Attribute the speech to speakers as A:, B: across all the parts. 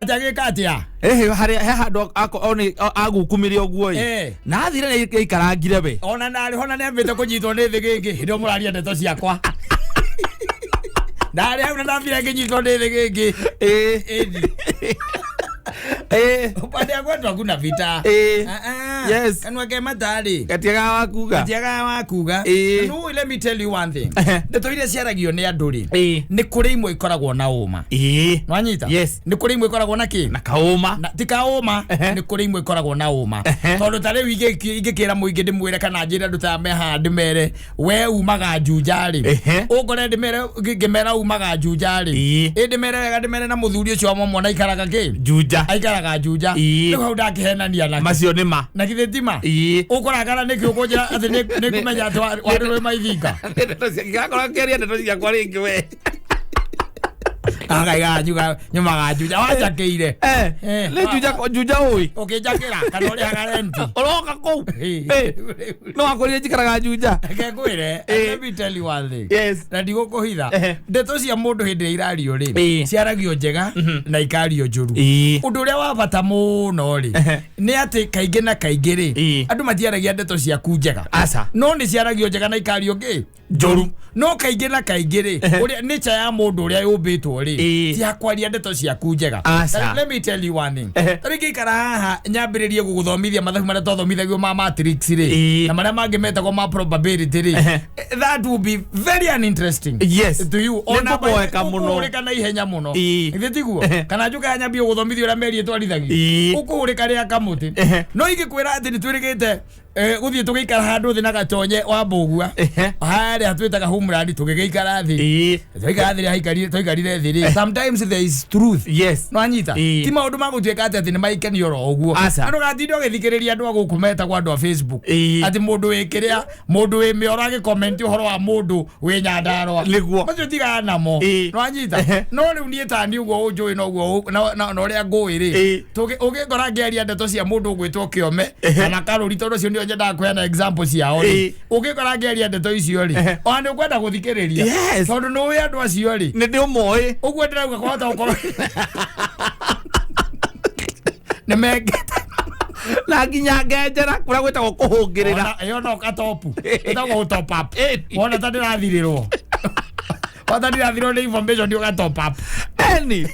A: Agĩka atĩa?
B: Ĩhĩ, harĩa he handũ agukumire ũguo ĩ.
A: Eh.
B: Na athire nĩ aikarangire we.
A: Ona narĩ hona nĩ ambĩte kũnyitwo nĩ thĩgĩngĩ hĩndĩ ĩyo mũraria ndeto ciakwa. Ndarĩ hau na ndambire ngĩnyitwo nĩ thĩgĩngĩ. Ĩni. Upande wa kwetu hakuna vita. Ah, ah. Kanua ke matarĩ.
B: Gatiagaga wa kuga.
A: Gatiagaga wa kuga. No, let me tell you one thing. Ndeto iria ciaragio nĩ andũ rĩ, nĩ kũrĩ imwe ikoragwo na ũma. Nwanyita?
B: Yes.
A: Nĩ kũrĩ imwe ikoragwo na kĩ?
B: Na kaũma.
A: Na ti kaũma, nĩ kũrĩ imwe ikoragwo na ũma. Tondũ ta rĩu ingĩkĩra mũingĩ ndĩmwĩre kana njĩre andũ ta me haha ndĩmere we umaga Juja rĩ, ũngore ndĩmere ngĩmera umaga Juja rĩ, ĩ ndĩmere wega ndĩmere na mũthuri ũcio wa mwana aikaraga kĩ?
B: Juja.
A: Aikaraga Juja. Rĩu hau ndakĩhenania nakĩ?
B: Macio nĩ ma.
A: Na githĩ ti ma? Ũkũrakara nĩkĩ ũkũnjĩra atĩ nĩ kũmenya atĩ warĩ wĩ maithinga?
B: Ndeto cia- Ngakorwo ngĩaria ndeto ciakwa rĩngĩ we.
A: Akaiga njuga nyumaga Juja wanjakĩire.
B: Nĩ Juja Juja ũĩ.
A: Ũkĩnjakĩra kana ũrĩhaga renti?
B: Ũroka kũu. No wakorire njikaraga Juja.
A: Reke ngwĩre, let me tell you one thing. Na ndigũkũhitha. Ndeto cia mũndũ hĩndĩ ĩrĩa irario rĩ, ciaragio njega na ikario njũru. Ũndũ ũrĩa wa bata mũno rĩ, nĩ atĩ kaingĩ na kaingĩ rĩ, andũ matiaragia ndeto ciaku njega.
B: Aca.
A: No nĩ ciaragio njega na ikario ngĩ?
B: Njũru.
A: No kaingĩ na kaingĩ rĩ, ũrĩa nature ya mũndũ ũrĩa yũmbĩtwo rĩ, ti ya kwaria ndeto ciaku njega.
B: Aca.
A: Let me tell you one thing. Ta rĩu ingĩikara haha nyambĩrĩrie gũgũthomithia mathabu marĩa twathomithagio ma matrix rĩ, na marĩa mangĩ metagwo ma probability rĩ, that will be very uninteresting to you. Ona
B: Nĩngũboeka mũno.
A: ũkũhũrĩka na ihenya mũno. Githĩ tiguo? Kana njũke haha nyambie gũgũthomithia ũrĩa meri ĩtwarithagio. Ũkũhũrĩka rĩa kamũtĩ. No ingĩkwĩra atĩ nĩ twĩrĩgĩte gũthiĩ tũgĩikara handũ thĩ na gatonye wa mbũgua harĩa twĩtaga homeland, tũgĩgĩikara thĩ, twaikara thĩ haikarire twaikarire thĩ rĩ, sometimes there is truth. Nwanyita? Ti maũndũ ma gũtuĩka atĩ atĩ nĩ maikenio oro ũguo.
B: Aca.
A: Andũ gatinde ũgĩthikĩrĩria andũ a gũkũ metagwo andũ a Facebook, atĩ mũndũ wĩ kĩrĩa, mũndũ wĩ mĩoro agĩcomment ũhoro wa mũndũ wĩ Nyandarũa. Macio tigana namo. Nwanyita? No rĩu niĩ tani ũguo ũnjũĩ noguo na ũrĩa ngũĩ rĩ, ũngĩngora ngĩaria ndeto cia mũndũ ũgwĩtwo Kĩome kana Karũri, tondũ ũcio nĩo nyendaga kũheana example ciao rĩ, ũngĩkora ngĩaria ndeto icio rĩ, ona nĩ ũkwenda gũthikĩrĩria, tondũ nĩ ũĩ andũ acio rĩ.
B: Nĩ ndĩ ũmoĩ.
A: Ũguo ndĩrauga kwahota gũkorwo nĩ mengete.
B: Na nginya ngenjera kũrĩa gwĩtagwo kũhũngĩrĩra.
A: Ĩyo no gatopu ĩtagwo gũ top up. Wona ta ndĩrathirĩrwo, wata ndĩrathirĩrwo nĩ information, ũga top up.
B: Eni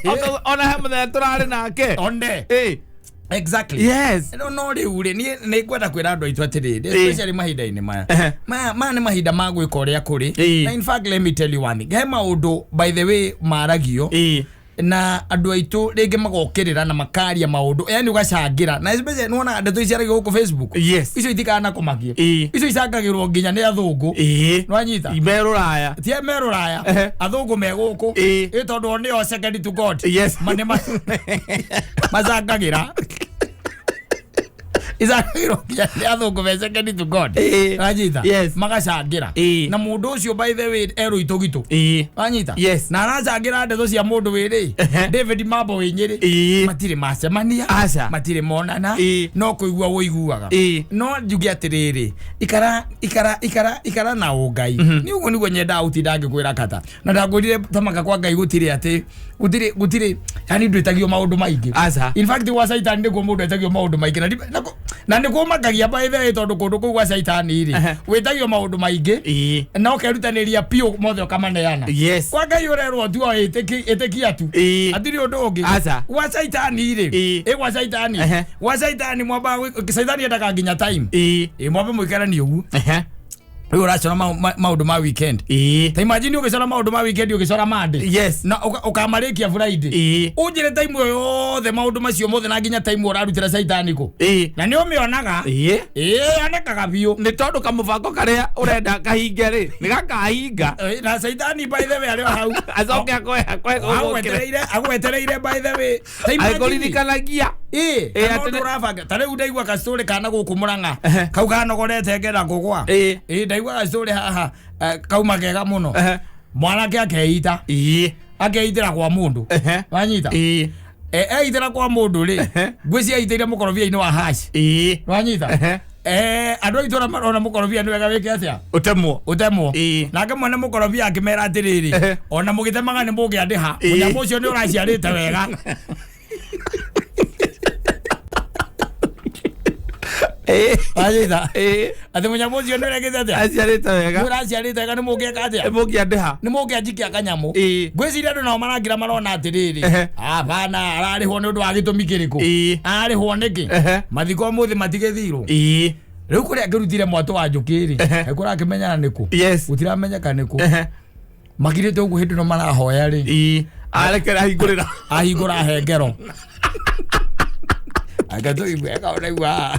B: ona he mũthenya tũrarĩ nake.
A: One. Exactly. No no rĩu rĩ, niĩ nĩ ngwenda kwĩra andũ aitũ atĩrĩrĩ, especially mahinda-inĩ maya. Maya nĩ mahinda ma gwĩka ũrĩa kũrĩ. Na in fact, let me tell you one thing, he maũndũ, by the way, maragio na andũ aitũ rĩngĩ magokĩrĩra na makaria maũndũ, yani ũgacangĩra, na especially nĩwona ndeto ici ciaragio gũkũ Facebook, icio itikana kũmakia. Icio icangagĩrwo nginya nĩ athũngũ. Nĩwanyita?
B: Me rũraya.
A: Ti me rũraya, athũngũ me gũkũ. Ĩ tondũ o nĩo second to God. Ma nĩ macangagĩra, icangagĩrwo nginya nĩ athũngũ me second to God. Wanyita?
B: Yes.
A: Magacangĩra. Na mũndũ ũcio, by the way, erwo itũgitũ. Wanyita?
B: Yes.
A: Na aracangĩra ndeto cia mũndũ wĩrĩ, David Mambo wĩ Nyĩrĩ. Matirĩ macemania.
B: Aca.
A: Matirĩ monana. No kũigua ũiguaga. No njuge atĩrĩrĩ, ikara ikara ikara ikara na ũngai. Nĩ ũguo nĩguo nyendaga gũtinda ngĩkwĩra kata na ndakwĩrire tamaka kwa Ngai gũtirĩ atĩ gũtirĩ gũtirĩ, yani ndwĩtagio maũndũ maingĩ.
B: Aca.
A: In fact, gwa caitani nĩkuo mũndũ etagio maũndũ maingĩ, na nĩ kũmakagia, by the way, tondũ kũndũ kũu gwa caitani rĩ, wĩtagio maũndũ maingĩ na ũkerutanĩria biũ mothe ũkamaneana. Kwa Ngai ũrerwo tu o ĩtĩkia tu. Hatirĩ ũndũ ũngĩ.
B: Aca.
A: Gwa caitani rĩ, ĩ gwa caitani, gwa caitani mwamba caitani endaga nginya time, ĩ mwambe mũikaranie ũguo. Rĩu ũracora maũndũ ma weekend. Ta imagine ũgĩcora maũndũ ma weekend, ũgĩcora Monday, na ũkamarĩkia Friday. Ũnjĩre time ĩyo yothe, maũndũ macio mothe, na nginya time ũrarutĩra caitani kũ? Na nĩ ũmĩonaga. Ĩĩ, yonekaga biũ.
B: Nĩ tondũ kamũbango karĩa ũrenda kahinge rĩ, nĩ gakahinga.
A: Na caitani, by the way, arĩ o hau.
B: Acoke akwe akwe.
A: Agwetereire, by the way. Ta imagine.
B: Agĩkũririkanagia.
A: Ĩ,
B: Ĩ,
A: kana
B: atĩ
A: ũndũ ũrabanga ta rĩu, ndaigua gacũrĩ kana gũkũ Mũrang'a kau kanogorete ngenda kũgwa. Ĩ, ndaigua gacũrĩ haha, kauma kega mũno. Mwanake akeita, akeitĩra kwa mũndũ. Wanyita? Eitĩra kwa mũndũ rĩ, ngwĩcia aitĩire mũkorobia-inĩ wa hash. Wanyita? Andũ a itũra marona mũkorobia nĩ wega wĩke atĩa?
B: Ũtemwo.
A: Ũtemwo. Nake mwene mũkorobia akĩmera atĩrĩrĩ, ona mũgĩtemaga nĩ mũngĩandĩha. Mũnyamũ ũcio nĩ ũraciarĩte wega. Wanyita atĩ mũnyamũ ũcio nĩ ũrekĩte atĩa?
B: Aciarĩte wega.
A: Nĩ ũraciarĩte wega, nĩ mũngĩeka atĩa?
B: Nĩ mũngĩandĩha.
A: Nĩ mũngĩanjikia kanyamũ.
B: Ĩĩ.
A: Ngwĩciria andũ nao marangira marona atĩrĩrĩ,
B: Ehe.
A: hapana, ararĩhwo nĩ ũndũ wa gĩtũmi kĩrĩkũ?
B: Ĩĩ.
A: Ararĩhwo nĩkĩ?
B: Ehe.
A: Mathiko ũmũthĩ matigĩthirwo.
B: Ĩĩ.
A: Rĩu kũrĩa angĩrutire mwatũ wa njũkĩ rĩ,
B: Ehe.
A: kũrakĩmenyana nĩkũ?
B: Yes.
A: Gũtiramenyeka nĩkũ.
B: Ehe.
A: Makirĩte ũguo hĩndĩ ĩno marahoya rĩ,
B: Ĩĩ. Arekera ahingũrĩra.
A: Ahingũra hengero. Akatũigua ekaonaigua.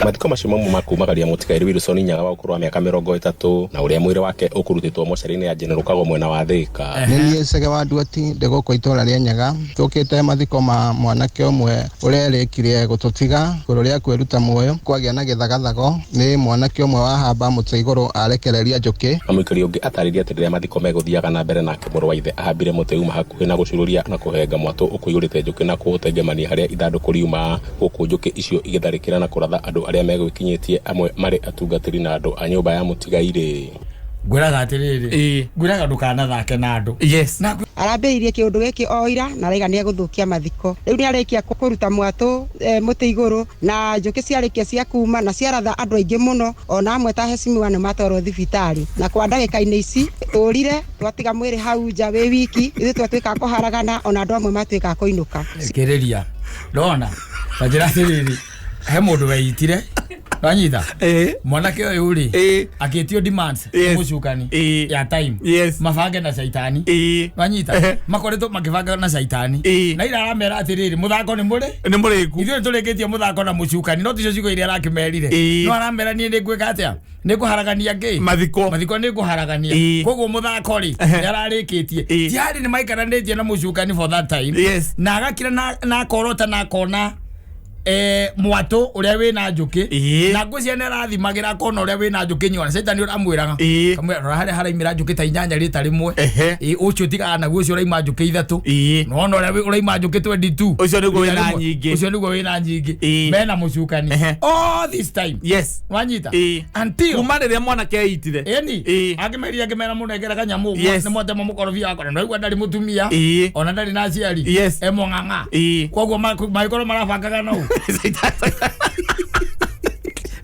C: Mathiko macio mamwe makumagaria mũtigairĩ Wilson Nyaga wa ũkũrũ wa mĩaka 30 na ũrĩa mwĩrĩ wake ũkũrutĩtwo mocarĩ-inĩ ya General Kago mwena wa Thĩka.
D: Nĩ niĩ Chege wa Nduati ndĩ gũkũ itũra rĩa Nyaga tũkĩte mathiko ma mwanake ũmwe ũrĩa erĩkirie gũtũtiga igũrũ rĩa kwĩruta muoyo. Kwagĩa na gĩthagathago nĩ mwanake ũmwe wahamba mũtĩ igũrũ arekereria njũkĩ.
C: Na mũikari ũngĩ atarĩria atĩ rĩrĩa mathiko megũthiaga na mbere nake mũrũ wa ithe ahambire mũtĩ uma hakuhĩ na gũcururia na kũhenga mwatũ ũkũiyũrĩte njũkĩ na kũũtengemania harĩa ithandũkũ riuma, gũkũ njũkĩ icio igĩtharĩkĩra na kũratha andũ arĩa megwĩkinyĩtie, amwe marĩ atungatĩri na andũ a nyũmba ya mũtigairĩ.
A: Ngwĩraga atĩrĩrĩ,
B: Ĩĩ.
A: ngwĩraga ndũkanathake na andũ.
B: Yes.
A: Na
E: Arambĩrĩirie kĩũndũ gĩkĩ o ira na araiga nĩ egũthũkia mathiko. Rĩu nĩ arĩkia kũruta mwatũ mũtĩ igũrũ na njũkĩ ciarĩkia cia kuma na ciaratha andũ aingĩ mũno, ona amwe ta hecimiwa nĩ matwarwo thibitarĩ. Na kwa ndagĩka-inĩ ici tũrire twatiga mwĩrĩ hau nja wĩ wiki, ithuĩ twatuĩka a kũharagana, ona andũ amwe matuĩka a kũinũka.
A: Kĩrĩria ndona ta njĩra atĩrĩrĩ, he mũndũ weitire, wanyita?
B: Ĩĩ.
A: Mwanake ũyũ rĩ,
B: Ĩĩ.
A: akĩtio demands
B: Yes.
A: mũcukani
B: Ĩĩ.
A: ya time.
B: Yes.
A: Mabange na caitani.
B: Ĩĩ.
A: Wanyita?
B: Ehe.
A: Makoretwo makĩbanga na caitani.
B: Ĩĩ.
A: Na ira aramera atĩrĩrĩ, mũthako nĩ mũrĩ
B: Nĩ mũrĩku.
A: ithuĩ nĩtũrĩkĩtie mũthako na mũcukani, no ticio ciugo iria arakĩmerire.
B: Ĩĩ.
A: No aramera niĩ nĩngwĩka atĩa, nĩngũharagania ngĩ
B: Mathiko.
A: Mathiko nĩngũharagania.
B: Ĩĩ.
A: Koguo mũthako rĩ,
B: Ehe.
A: nĩararĩkĩtie.
B: Ĩĩ.
A: Tiarĩ nĩ maikaranĩtie na mũcukani for that time.
B: Yes.
A: Na agakira na akorota na akona mwatũ ũrĩa wĩna njũkĩ.
B: Ĩĩ.
A: Na ngwĩciria nĩ arathimagĩra akona ũrĩa wĩna njũkĩ nyona caitani ũramwĩraga.
B: Ĩĩ.
A: Kamwĩra rora harĩa haraimĩra njũkĩ ta inyanya rĩta rĩmwe.
B: Ehe.
A: Ĩĩ, ũcio tigana naguo, ũcio ũraima njũkĩ ithatũ.
B: Ĩĩ.
A: Nona ũrĩa ũraima njũkĩ 22.
B: Ũcio nĩguo
A: Rita
B: wĩna
A: rĩmwe.
B: nyingĩ.
A: Ũcio nĩguo wĩna nyingĩ.
B: Ĩĩ.
A: Mena mũcukani
B: Ehe.
A: all this time.
B: Yes.
A: Wanyita?
B: Ĩĩ.
A: Until
B: Kuma rĩrĩa mwanake eitire.
A: ĩni
B: Ĩĩ.
A: akĩmeria akĩmera mũnengere kanyamũ
B: Yes.
A: nĩ mwatema mũkorobia wakwa na naigua ndarĩ mũtumia
B: Ĩĩ.
A: ona ndarĩ na aciari.
B: Yes.
A: Emong'ang'a.
B: Ĩĩ.
A: Koguo magĩkorwo marabangaga nau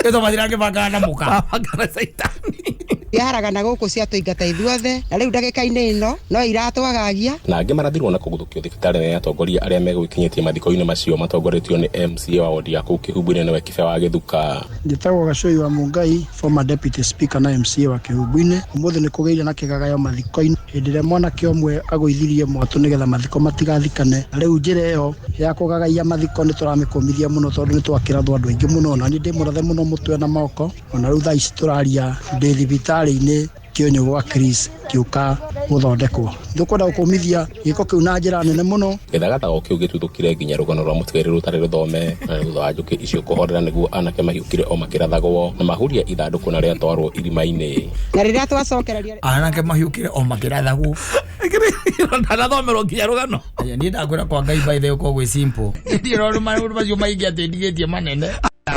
A: ĩto matirangĩbangaga na mũka.
B: Mabangana caitani.
E: Ciaharagana gũkũ ciatũingata ithuothe, na rĩu ndagĩka-inĩ ĩno no iratwagagia.
C: Na angĩ marathirwo na kũguthũkio thibitarĩ nĩ atongoria arĩa megwĩkinyĩtie mathiko-inĩ macio matongoretio nĩ MCA wa wodi ya kũu Kĩhumbu-inĩ nĩwe Kibe wa Gĩthuka.
F: Njĩtagwo Gacũi wa Mũngai, former deputy speaker na MCA wa Kĩhumbu-inĩ. Ũmũthĩ nĩ kũgĩire na kĩgagayo mathiko-inĩ hĩndĩ ĩrĩa mwanake ũmwe agũithirie mwatũ nĩgetha mathiko matigathikane. Na rĩu njĩra ĩyo ya kũgagaia mathiko nĩ tũramĩkũmithia mũno tondũ nĩ twakĩrathwo andũ aingĩ mũno, na niĩ ndĩ mũrathe mũno mũtwe na moko. Ona rĩu thaa ici tũraria ndĩ thibitarĩ-inĩ kĩonyo gwa Chris kĩũka gũthondekwo. Tũkwenda gũkũmithia gĩko kĩu na njĩra nene mũno.
C: Gĩthagathago kĩu gĩtuthũkire nginya rũgano rwa mũtigairĩ rũtarĩ rũthome, na thutha wa njũkĩ icio kũhorera nĩguo anake mahiũkire o makĩrathagwo na mahuria ithandũkũ na rĩatwarwo irima-inĩ.
E: Na rĩrĩa twacokereria
A: Anake mahiũkire o makĩrathagwo.
B: Ndanathomerwo nginya rũgano.
A: Aya, niĩ ndakwĩra kwa Ngai by the way ũkorwo gwĩ simple. Niĩ rora maũndũ macio maingĩ atĩ ndigĩtie manene.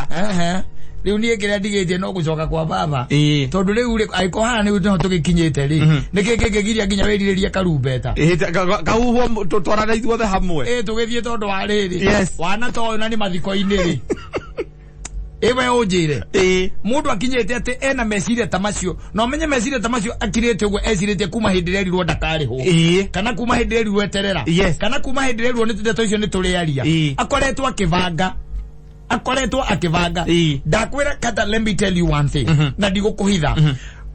A: Ehe. Rĩu niĩ kĩrĩa ndigĩtie no gũcoka kwa baba.
B: Ĩĩ.
A: Tondũ rĩu rĩ, angĩkorwo haha nĩu nĩho tũgĩkinyĩte rĩ, nĩkĩ kĩngĩgiria nginya wĩrirĩrie karumbeta?
B: Kahuhwo tũtwarane ithuothe hamwe.
A: Ĩ tũgĩthiĩ tondũ wa rĩrĩ.
B: Yes.
A: Wana ta ũyũ na nĩ mathiko-inĩ rĩ. Ĩ we ũnjĩre.
B: Ĩĩ.
A: Mũndũ akinyĩte atĩ ena meciria ta macio, na ũmenye meciria ta macio akirĩte ũguo ecirĩtie kuma hĩndĩ ĩrĩa erirwo ndakarĩhwo.
B: Ĩĩ.
A: Kana kuma hĩndĩ ĩrĩa erirwo eterera.
B: Yes.
A: Kana kuma hĩndĩ ĩrĩa erirwo nĩ ndeto icio nĩ tũrĩaria.
B: Ĩĩ.
A: Akoretwo akĩbanga. Akoretwo akĩbanga.
B: Ĩĩ.
A: Ndakwĩra kata, let me tell you one thing. Na ndigũkũhitha.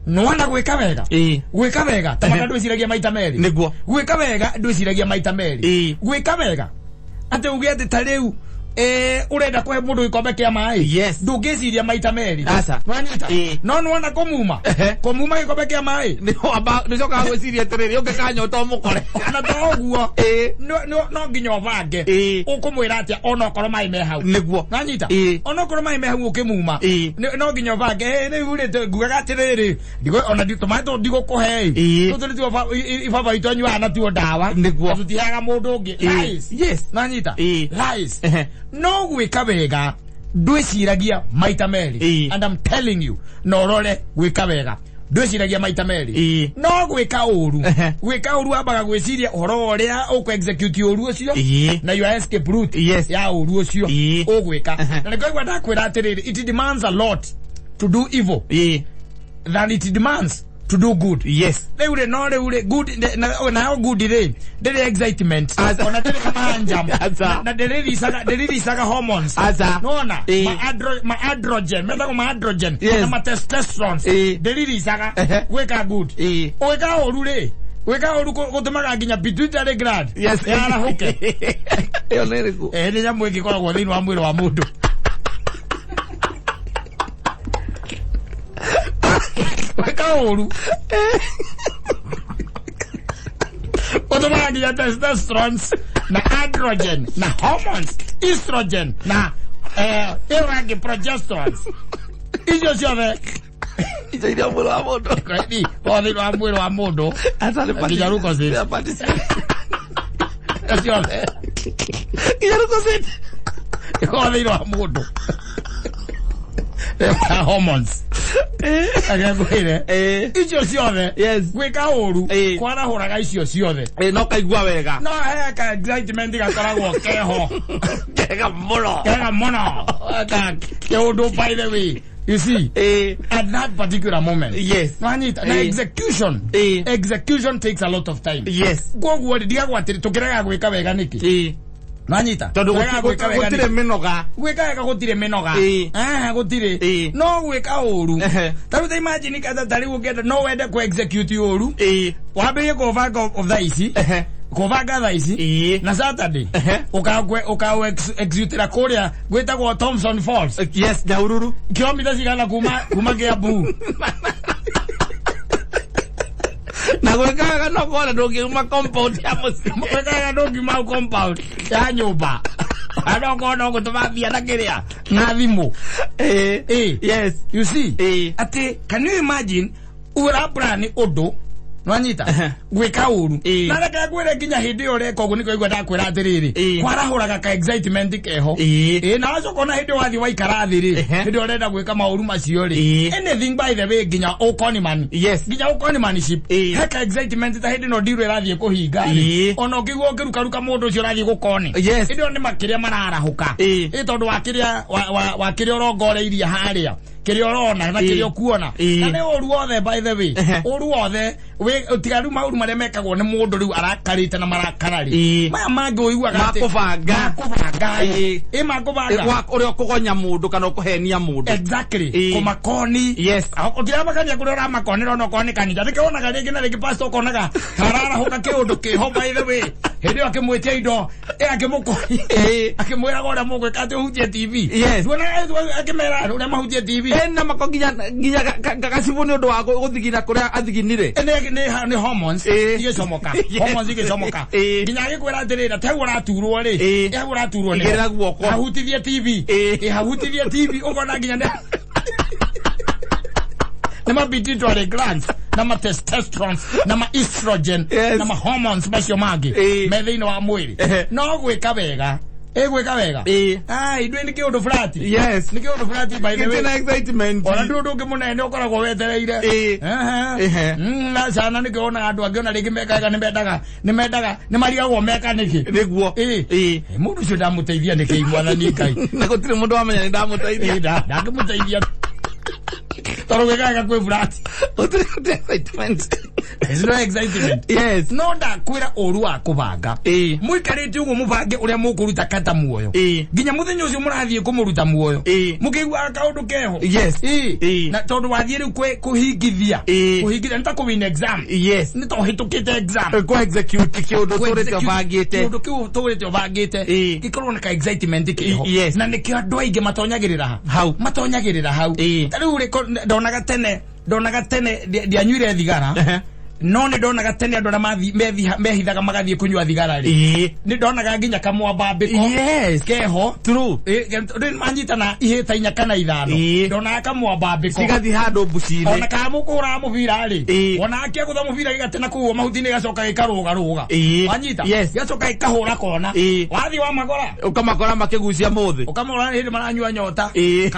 A: Nĩwona gwĩka wega?
B: Ĩĩ.
A: Gwĩka wega ta maka ndwĩciragia maita merĩ.
B: Nĩguo.
A: Gwĩka wega ndwĩciragia maita merĩ.
B: Ĩĩ.
A: Gwĩka wega atĩ uge atĩ ta rĩu ũrenda kũhe mũndũ gĩkombe kĩa maĩ.
B: Yes.
A: Ndũngĩciria maita merĩ.
B: Aca.
A: Wanyita?
B: Ĩĩ.
A: No nĩwona kũmuma.
B: Ehe.
A: Kũmuma gĩkombe kĩa maĩ.
B: Nĩcokaga gwĩciria atĩrĩrĩ ũngĩkanyota ũmũkore.
A: Ona to ũguo.
B: Ĩĩ.
A: No nginya ũbange.
B: Ĩĩ.
A: Ũkũmwĩra atĩa onokorwo maĩ me hau.
B: Nĩguo.
A: Wanyita?
B: Ĩĩ.
A: Onokorwo maĩ me hau ũkĩmuma.
B: Ĩĩ.
A: No nginya ũbange. Rĩu rĩ ngugaga atĩrĩrĩ, ona tũmaĩ tũtũ ndigũkũhe ĩ.
B: Ĩĩ.
A: Tũtũ nĩtuo ibaba itũ anyuaga natuo ndawa.
B: Nĩguo.
A: Na tũtiheaga mũndũ ũngĩ.
B: Ĩĩ.
A: Lies.
B: Yes.
A: Wanyita?
B: Ĩĩ.
A: Lies.
B: Ehe.
A: No gwĩka wega ndwĩciragia maita merĩ.
B: Ĩĩ.
A: And I'm telling you, no ũrore gwĩka wega. Ndwĩciragia maita merĩ.
B: Ĩĩ.
A: No gwĩka ũru,
B: Ehe.
A: gwĩka ũru wambaga gwĩciria ũhoro wa ũrĩa ũkũ execute ũru ũcio
B: Ĩĩ.
A: na your escape route
B: Yes.
A: ya ũru ũcio
B: Ĩĩ.
A: ũgwĩka.
B: Ehe.
A: Na nĩkĩo ndakwĩra atĩrĩrĩ, it demands a lot to do evil
B: Ĩĩ.
A: than it demands to do good.
B: Yes.
A: Rĩu rĩ, no rĩu rĩ, good nayo good rĩ, ndĩrĩ excitement
B: Aca.
A: ona ndĩrĩ kamahanjam
B: Aca.
A: na ndĩriricaga hormones.
B: Aca.
A: Nona
B: Ĩĩ.
A: ma androgen, metagwo ma androgen
B: Yes.
A: na ma testosterones,
B: Ĩĩ.
A: ndĩriricaga
B: Ehe.
A: gwĩka good.
B: Ĩĩ.
A: Gwĩka ũru rĩ, gwĩka ũru gũtũmaga nginya pituitary gland
B: Yes.
A: yarahũke.
B: Ĩyo nĩ ĩrĩkũ?
A: Nĩ nyamũ ĩngĩkoragwo thĩinĩ wa mwĩrĩ wa mũndũ. Gwĩka ũru gũtũmaga nginya testosterones na androgen na hormones, estrogen na ĩyo rangĩ progesterones, icio ciothe
B: Icio iria mwĩrĩ wa mũndũ.
A: Koragwo thĩinĩ wa mwĩrĩ wa mũndũ.
B: Aca nĩ
A: Nginya leukocytes.
B: Nĩ participate.
A: Icio ciothe
B: Nginya leukocytes.
A: ikoragwo thĩinĩ wa mũndũ hormones. Agekwĩre
B: Ĩĩ.
A: icio ciothe,
B: Yes.
A: gwĩka ũru
B: Ĩĩ.
A: kwarahũraga icio ciothe.
B: Ĩĩ, no kaigua wega.
A: No he ka excitement gakoragwo keho.
B: Kega mũno.
A: Kega mũno. Ka kĩũndũ, by the way, you see,
B: Ĩĩ.
A: at that particular moment.
B: Yes.
A: Nwanyita na
B: Ĩĩ.
A: execution,
B: Ĩĩ.
A: execution takes a lot of time.
B: Yes.
A: Koguo rĩ, ndigagwo atĩrĩ tũkĩrega gwĩka wega nĩkĩ?
B: Ĩĩ.
A: Nwanyita
B: Tondũ
A: Tũkĩrega gwĩka wega
B: gũtirĩ
A: nĩkĩ?
B: mĩnoga.
A: Gwĩka wega gũtirĩ mĩnoga.
B: Ĩĩ.
A: Ah, gũtirĩ.
B: Ĩĩ.
A: No gwĩka ũru,
B: Ehe.
A: ta rĩu ta imagine kata ta rĩu ũngĩenda, no wende kũ execute ũru,
B: Ĩĩ.
A: wambĩrĩrie kũbanga of thaa ici,
B: Ehe.
A: kũbanga thaa ici
B: Ĩĩ.
A: na Saturday
B: Ehe.
A: ũkaũ executĩra kũrĩa gwĩtagwo Thompson Falls.
B: Yes, Nyahururu.
A: Kilomita cigana kuma Kiambu?
B: Na gwĩka wega no kona ndũngiuma compound ya mũciĩ.
A: Gwĩka wega ndũngiuma hau compound ya nyũmba, no korwo no gũtũma mbia na kĩrĩa na thimũ.
B: Ĩĩ.
A: Ĩĩ.
B: Yes.
A: You see,
B: Ĩĩ.
A: atĩ can you imagine ũra plan ũndũ, nwanyita,
B: Ehe.
A: gwĩka ũru,
B: Ĩĩ.
A: na reke ngwĩre nginya hĩndĩ ĩyo ũreka ũguo, nĩkĩo igua ndakwĩra atĩrĩrĩ,
B: Ĩĩ.
A: kwarahũraga ka excitement keho.
B: Ĩĩ.
A: Ĩĩ, na wacoka ona hĩndĩ wathiĩ waikara thĩ rĩ,
B: Ehe.
A: hĩndĩ ĩyo ũrenda gwĩka maũru macio rĩ,
B: Ĩĩ.
A: anything, by the way, nginya ũkoniman,
B: Yes.
A: nginya ũkonimanship,
B: Ĩĩ.
A: heka excitement ta hĩndĩ ĩno ndiru ĩrathiĩ kũhinga rĩ,
B: Ĩĩ.
A: ona ũkĩigua ũkĩrukaruka mũndũ ũcio ũrathiĩ gũkoni,
B: Yes.
A: hĩndĩ ĩyo nĩ makĩrĩa mararahũka.
B: Ĩĩ.
A: Ĩ, tondũ wa kĩrĩa wa kĩrĩa ũrongoreirie harĩa, kĩrĩa ũrona na
B: Ĩĩ.
A: kĩrĩa ũkuona.
B: Ĩĩ.
A: Na nĩ ũru wothe, by the way,
B: Ehe.
A: ũru wothe tiga rĩu maũru marĩa mekagwo nĩ mũndũ rĩu arakarĩte na marakara rĩ,
B: Ĩĩ.
A: maya mangĩ ũiguaga atĩ-
B: Makũbanga.
A: makũbanga.
B: Ĩĩ.
A: Ĩ, makũbanga.
B: Ũrĩa ũkũgonya mũndũ kana ũkũhenia mũndũ.
A: Exactly.
B: Ĩĩ.
A: Kũmakoni.
B: Yes.
A: Ũtiramakania kũrĩa ũramakonera, ona okorwo nĩ kanitha, nĩkĩo wonaga rĩngĩ na rĩngĩ pastor ũkonaga hararahũka kĩũndũ kĩho, by the way, hĩndĩ ĩyo akĩmwĩtia indo, ĩ, akĩmũkoni,
B: Ĩĩ.
A: akĩmwĩraga ũrĩa mũgwĩka atĩ ũhutie TV.
B: Yes.
A: Tuonaga akĩmera ũrĩa mahutie TV.
B: Ena mako nginya gacibũ nĩ ũndũ wa gũthigina kũrĩa athiginire.
A: Nĩ hormones
B: Ĩĩ.
A: igĩcomoka.
B: Yes.
A: Hormones igĩcomoka,
B: Ĩĩ.
A: nginya agĩkwĩra atĩrĩrĩ, ta hau ũraturwo rĩ,
B: Ĩĩ.
A: ĩ, hau ũraturwo nĩ
B: Igĩrĩra guoko.
A: hahutithie TV.
B: Ĩĩ.
A: Ĩ, hahutithie TV, ũkona nginya nĩ ma pituitary glands na ma testosterone na ma estrogen
B: Yes.
A: na ma hormones macio mangĩ
B: Ĩĩ.
A: me thĩinĩ wa mwĩrĩ.
B: Ehe.
A: No gwĩka wega, ĩ, gwĩka wega.
B: Ĩĩ.
A: Ai, ndwĩ nĩ kĩũndũ flat.
B: Yes.
A: Nĩ kĩũndũ flat, by the way.
B: Gĩtirĩ na excitement.
A: Ona ndũ ũndũ ũngĩ mũnene ũkoragwo wetereire.
B: Ĩĩ.
A: Ehe.
B: Ehe.
A: Na cana nĩkĩo wonaga andũ angĩ ona rĩngĩ mekaga, nĩ mendaga, nĩ marigagwo meka nĩkĩ.
B: Nĩguo.
A: Ĩĩ.
B: Ĩĩ.
A: Ĩ, mũndũ ũcio ndamũteithia nĩkĩ, mwathani Ngai?
B: Na gũtirĩ mũndũ wamenya nĩ ndamũteithia.
A: Ĩ, ndangĩmũteithia tondũ gwĩka wega kwĩ flat.
B: Gũtirĩ excitement.
A: There's no excitement.
B: Yes.
A: No ndakwĩra ũru wa kũbanga,
B: Ĩĩ.
A: mũikarĩte ũguo mũbange ũrĩa mũkũruta kata muoyo,
B: Ĩĩ.
A: nginya mũthenya ũcio mũrathiĩ kũmũruta muoyo,
B: Ĩĩ.
A: mũkĩiguaga kaũndũ keho.
B: Yes.
A: Ĩĩ.
B: Ĩĩ.
A: Na tondũ wathiĩ rĩu kũhingithia,
B: Ĩĩ.
A: kũhingithia nĩ ta kũwin exam.
B: Yes.
A: Nĩ ta ũhĩtũkĩte exam.
B: Kũ execute kĩũndũ tũrĩte ũbangĩte.
A: Kĩũndũ kĩu tũrĩte ũbangĩte,
B: Ĩĩ.
A: gĩkorwo na ka excitement kĩho.
B: Yes.
A: Na nĩkĩo andũ aingĩ matonyagĩrĩra ha
B: Hau.
A: matonyagĩrĩra hau.
B: Ĩĩ.
A: Ta rĩu rĩ, ndonaga tene ndianyuire thigara,
B: Ehe.
A: no nĩ ndonaga tene andũ arĩa mehithaga magathiĩ kũnyua thigara rĩ,
B: Ĩĩ.
A: nĩ ndonaga nginya kamwambambĩko
B: Yes.
A: keho.
B: True.
A: Rĩ manyitana ihĩta inya kana ithano,
B: Ĩĩ.
A: ndonaga kamwambambĩko.
B: Cigathiĩ handũ mbuci-inĩ.
A: Ona kana mũkũhũraga mũbira rĩ,
B: Ĩĩ.
A: ona akĩagũtha mũbira gĩgatena kũu mahuti-inĩ, gĩgacoka gĩkarũgarũga.
B: Ĩĩ.
A: Wanyita?
B: Yes.
A: Gĩgacoka gĩkahũra kona.
B: Ĩĩ.
A: Wathiĩ wamagora,
B: Ũkamakora makĩgucia mũthĩ.
A: ũkamora hĩndĩ maranyua nyota.
B: Ĩĩ.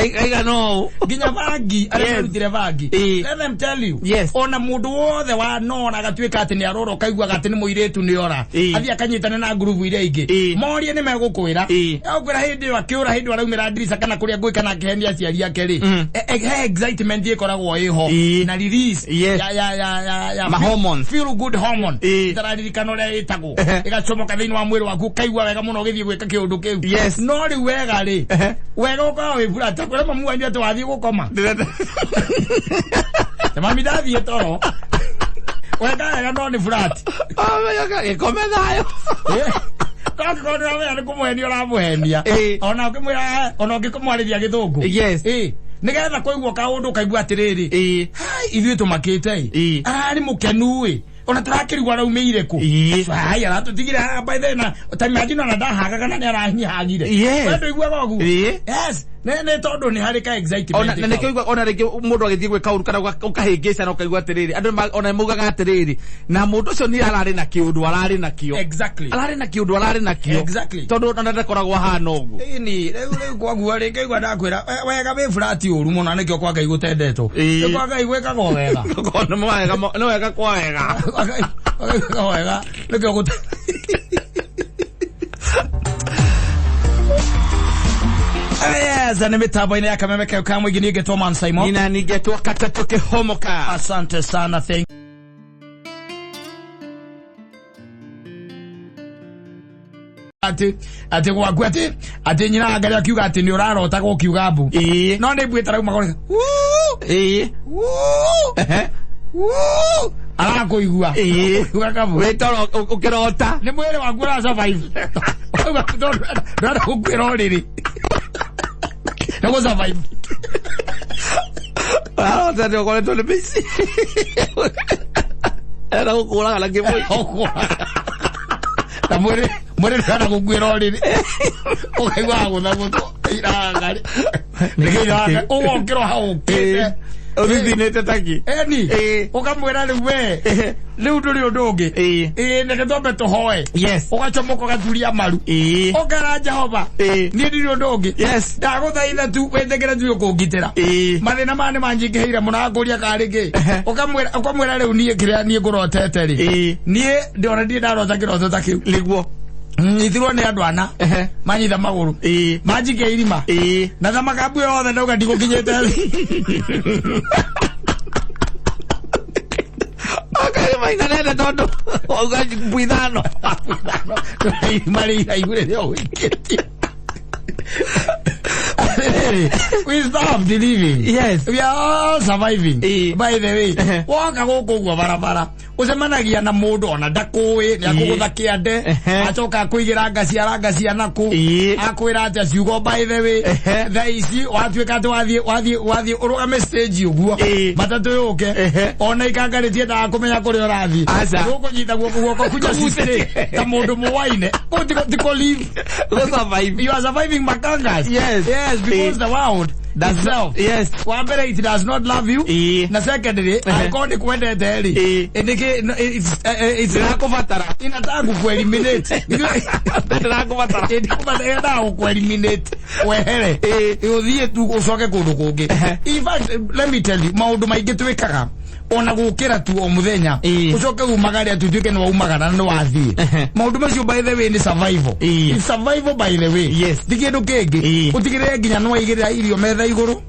B: Kaigana ũũ.
A: Nginya bangi arĩa marutire bangi. Let them tell you. Ona mũndũ wothe wa nora agatuĩka atĩ nĩ arora, ũkaiguaga atĩ nĩ mũirĩtu nĩ ora. Athiĩ akanyitane na ngurubu iria ingĩ. Morie nĩ megũkwĩra. Egũkwĩra hĩndĩ ĩyo akĩũra, hĩndĩ ĩyo araumĩra ndirica kana kũrĩa ngũĩ kana akĩhenia aciari ake rĩ. He excitement ĩkoragwo ĩho. Na release ya
B: Ma hormones.
A: Feel good hormone. Itararirikana ũrĩa ĩtagwo. Ĩgacomoka thĩinĩ wa mwĩrĩ waku, ũkaigua wega mũno ũgĩthiĩ gwĩka kĩũndũ kĩu. No rĩu wega rĩ, wega ũkoragwo wĩ burata kũrĩa mamu wanyu atĩ wathiĩ gũkoma. Ta mami ndathiĩ toro. Wega wega no nĩ flat.
B: Gĩkome thayũ.
A: Angĩkorwo ndũramenya nĩ kũmũhenia ũramũhenia. Ona ũkĩmwĩra, ona ũngĩkũmwarĩria gĩthũngũ. Nĩgetha kũigua kaũndũ ũkaigua atĩrĩrĩ. Hai, ithuĩ tũmakĩte ĩ. Ararĩ mũkenu ĩ. Ona tũrakĩrigwo araumĩire kũ. Hai, aratũtigire haha by then na ta imagine ona ndahagaga na nĩ arahihagire. We ndũiguaga ũguo? Yes. Nĩ tondũ nĩ harĩ ka excitement.
B: Ona na nĩkĩo ũigua ona rĩngĩ mũndũ agĩthiĩ gwĩka ũru kana ũkahĩngĩcana ũkaigua atĩrĩrĩ, andũ ona maugaga atĩrĩrĩ, na mũndũ ũcio nĩ ararĩ na kĩũndũ ararĩ nakĩo. Ararĩ na kĩũndũ ararĩ nakĩo. Tondũ ona ndakoragwo ahana ũguo.
A: Ĩni, rĩu kwaguo rĩ, ngaigua ndakwĩra, wega wĩ flat ũru mũno, nĩkĩo kwa Ngai gũtendetwo. Rĩu kwa Ngai gwĩkagwo wega.
B: Nĩ wega kwa wega.
A: Kwa Ngai gwĩkagwo wega, nĩkĩo gũte- Yes, ni mitambo-inĩ ya Kameme kau ka mũingĩ, niĩ ngetwo Man Simon.
B: Nina ningetwo Katatũ Kĩhomoka.
A: Asante sana, thank ati gwaku ati nyina angaria akiuga ati ni urarota gukiuga mbu. No ni mbuĩ tarauma gore. Arakũigua. Uga kabu.
B: Wĩ toro ũkĩrota.
A: Nĩ mwĩrĩ waku ũra survive. Uga ndũrenda gũkuĩra ũrĩrĩ. Nĩ gũ survive.
B: Ararota nĩ ũkoretwo nĩ mĩici. Ena gũkũraga na kĩbũi.
A: Na mwĩrĩ ndũrenda gũkuĩra ũrĩrĩ. Ũkaigua gũtha gũtũ. Irangari. Nĩkĩ irangari? Ũgokĩra hau ũkĩte.
B: Ũthithinĩte taki.
A: Eni. Ũkamwĩra rĩu we. Rĩu ndũrĩ ũndũ ũngĩ. Reke twambe tũhoe. Ũgacomoka ũgaturia maru. Ũkera Jehova. Niĩ ndirĩ ũndũ ũngĩ. Ndagũthaitha tu wĩtĩkĩre tu ũkũngitĩra. Mathĩna maya nĩ manjingĩhĩire mũno akũria karĩ kĩ. Ũkamwĩra rĩu niĩ kĩrĩa niĩ ngũrotete rĩ. Niĩ ndĩona ndirĩ ndarota kĩroto ta kĩu.
B: Nĩguo.
A: Nyitirwo nĩ andũ ana. Manyita magũrũ. Manjikia irima. Na thamaka mbu yothe ndauga ndigũkinyĩte thĩ.
B: Oka mainanene tondũ wauga mbu ithano.
A: Irima rĩ iraihu rĩrĩa ũikĩtie. We stop believing. We are all surviving. By the way, woka gũkũ ũguo barabara, ũcemanagia na mũndũ ona ndakũĩ, nĩ akũgũtha kĩande, acoka akũigĩra ngaci arangacia nakũ, akwĩra atĩa ciugo by the way, thaa ici watuĩka atĩ wathiĩ ũrũgame stage ũguo, matatũ yũke, ona ikanga rĩtiendaga kũmenya kũrĩa ũrathiĩ. Ũkũnyita guoko guoko kunya cistĩ, ta mũndũ mũwaine. Kũu ti kũ live.
B: Gũ survive.
A: You are surviving makangas. Yes, because the world itself. Wa mbere, it does not love you. Na secondly, angĩkorwo nĩ kwendete rĩ, nĩkĩ, it's
B: Ndĩrakũbatara.
A: Inataka kukueliminate.
B: Ndĩrakũbatara.
A: Inataka kukueliminate. Wehere. Ũthiĩ tu ũcoke kũndũ kũngĩ. In fact, let me tell you, maũndũ maingĩ twĩkaga ona gũkĩra tu o mũthenya, ũcoke umagare atĩ ũtuĩke nĩ waumagara na nĩ wathiĩ. Maũndũ macio by the way nĩ survival. It's survival by the way. Ti kĩndũ kĩngĩ. Ũtigĩrĩre nginya nĩ waigĩrĩra irio metha igũrũ.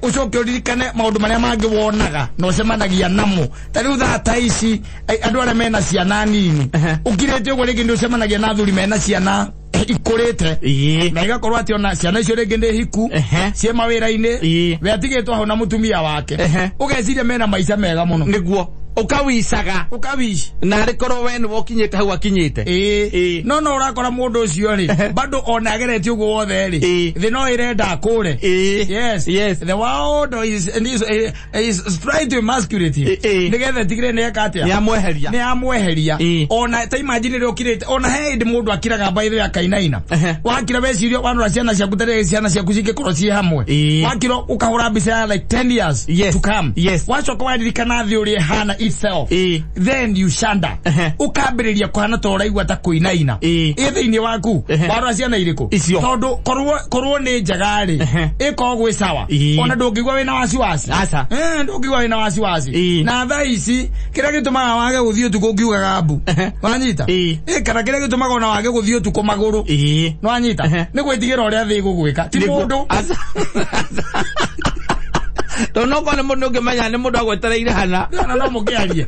A: Ũcoke ũririkane maũndũ marĩa mangĩ wonaga na ũcemanagia namo. Ta rĩu thaa ta ici, andũ arĩa mena ciana nini, ũkirĩte ũguo rĩngĩ nĩ ũcemanagia na athuri mena ciana ikũrĩte. Na igakorwo atĩ ona ciana icio rĩngĩ nĩ hiku, ciĩ mawĩra-inĩ, we atigĩtwo hau na mũtumia wake. Ũgeciria mena maica mega mũno.
B: Nĩguo. Ũkawicaga.
A: Ũkawici.
B: Na arĩ korwo we nĩwe ũkinyĩte hau akinyĩte.
A: No, no ũrakora mũndũ ũcio rĩ, bado ona ageretie ũguo wothe rĩ, thĩ no ĩrenda akũre. Yes. The world is trying to emasculate him. Nĩgetha ĩtigĩrĩre nĩ eka atĩa?
B: Nĩ amweheria.
A: Nĩ amweheria. Ona ta imagine rĩrĩa ũkirĩte, ona he hĩndĩ mũndũ akiraga by the way akainaina. Wakira weciria wanora ciana ciaku ta rĩrĩa ciana ciaku cingĩkorwo ciĩ hamwe. Wakira ũkahũra mbica ya like 10 years to come. Wacoka waririkana thĩ ũrĩa ĩhana itself, then you shudder. Ũkambĩrĩria kũhana ta ũraigua ta kũinaina. Ĩ thĩinĩ waku. Warora ciana irĩkũ?
B: Icio.
A: Tondũ korwo nĩ njega rĩ, ĩkorwo gwĩ sawa. Ona ndũngĩigua wĩna wasiwasi.
B: Aca.
A: Ndũngĩigua wĩna wasiwasi. Na thaa ici kĩrĩa gĩtũmaga wage gũthiĩ ũtukũ ngiugaga mbu. Wanyita? Kana kĩrĩa gĩtũmaga ona wage gũthiĩ ũtukũ magũrũ. Nĩwanyita? Nĩ gwĩtigĩra ũrĩa thĩ ĩgũgwĩka. Ti mũndũ.
B: Aca. Tondũ no korwo nĩ mũndũ ũngĩmenya nĩ mũndũ agwetereire hana.
A: Na no mũkĩarie.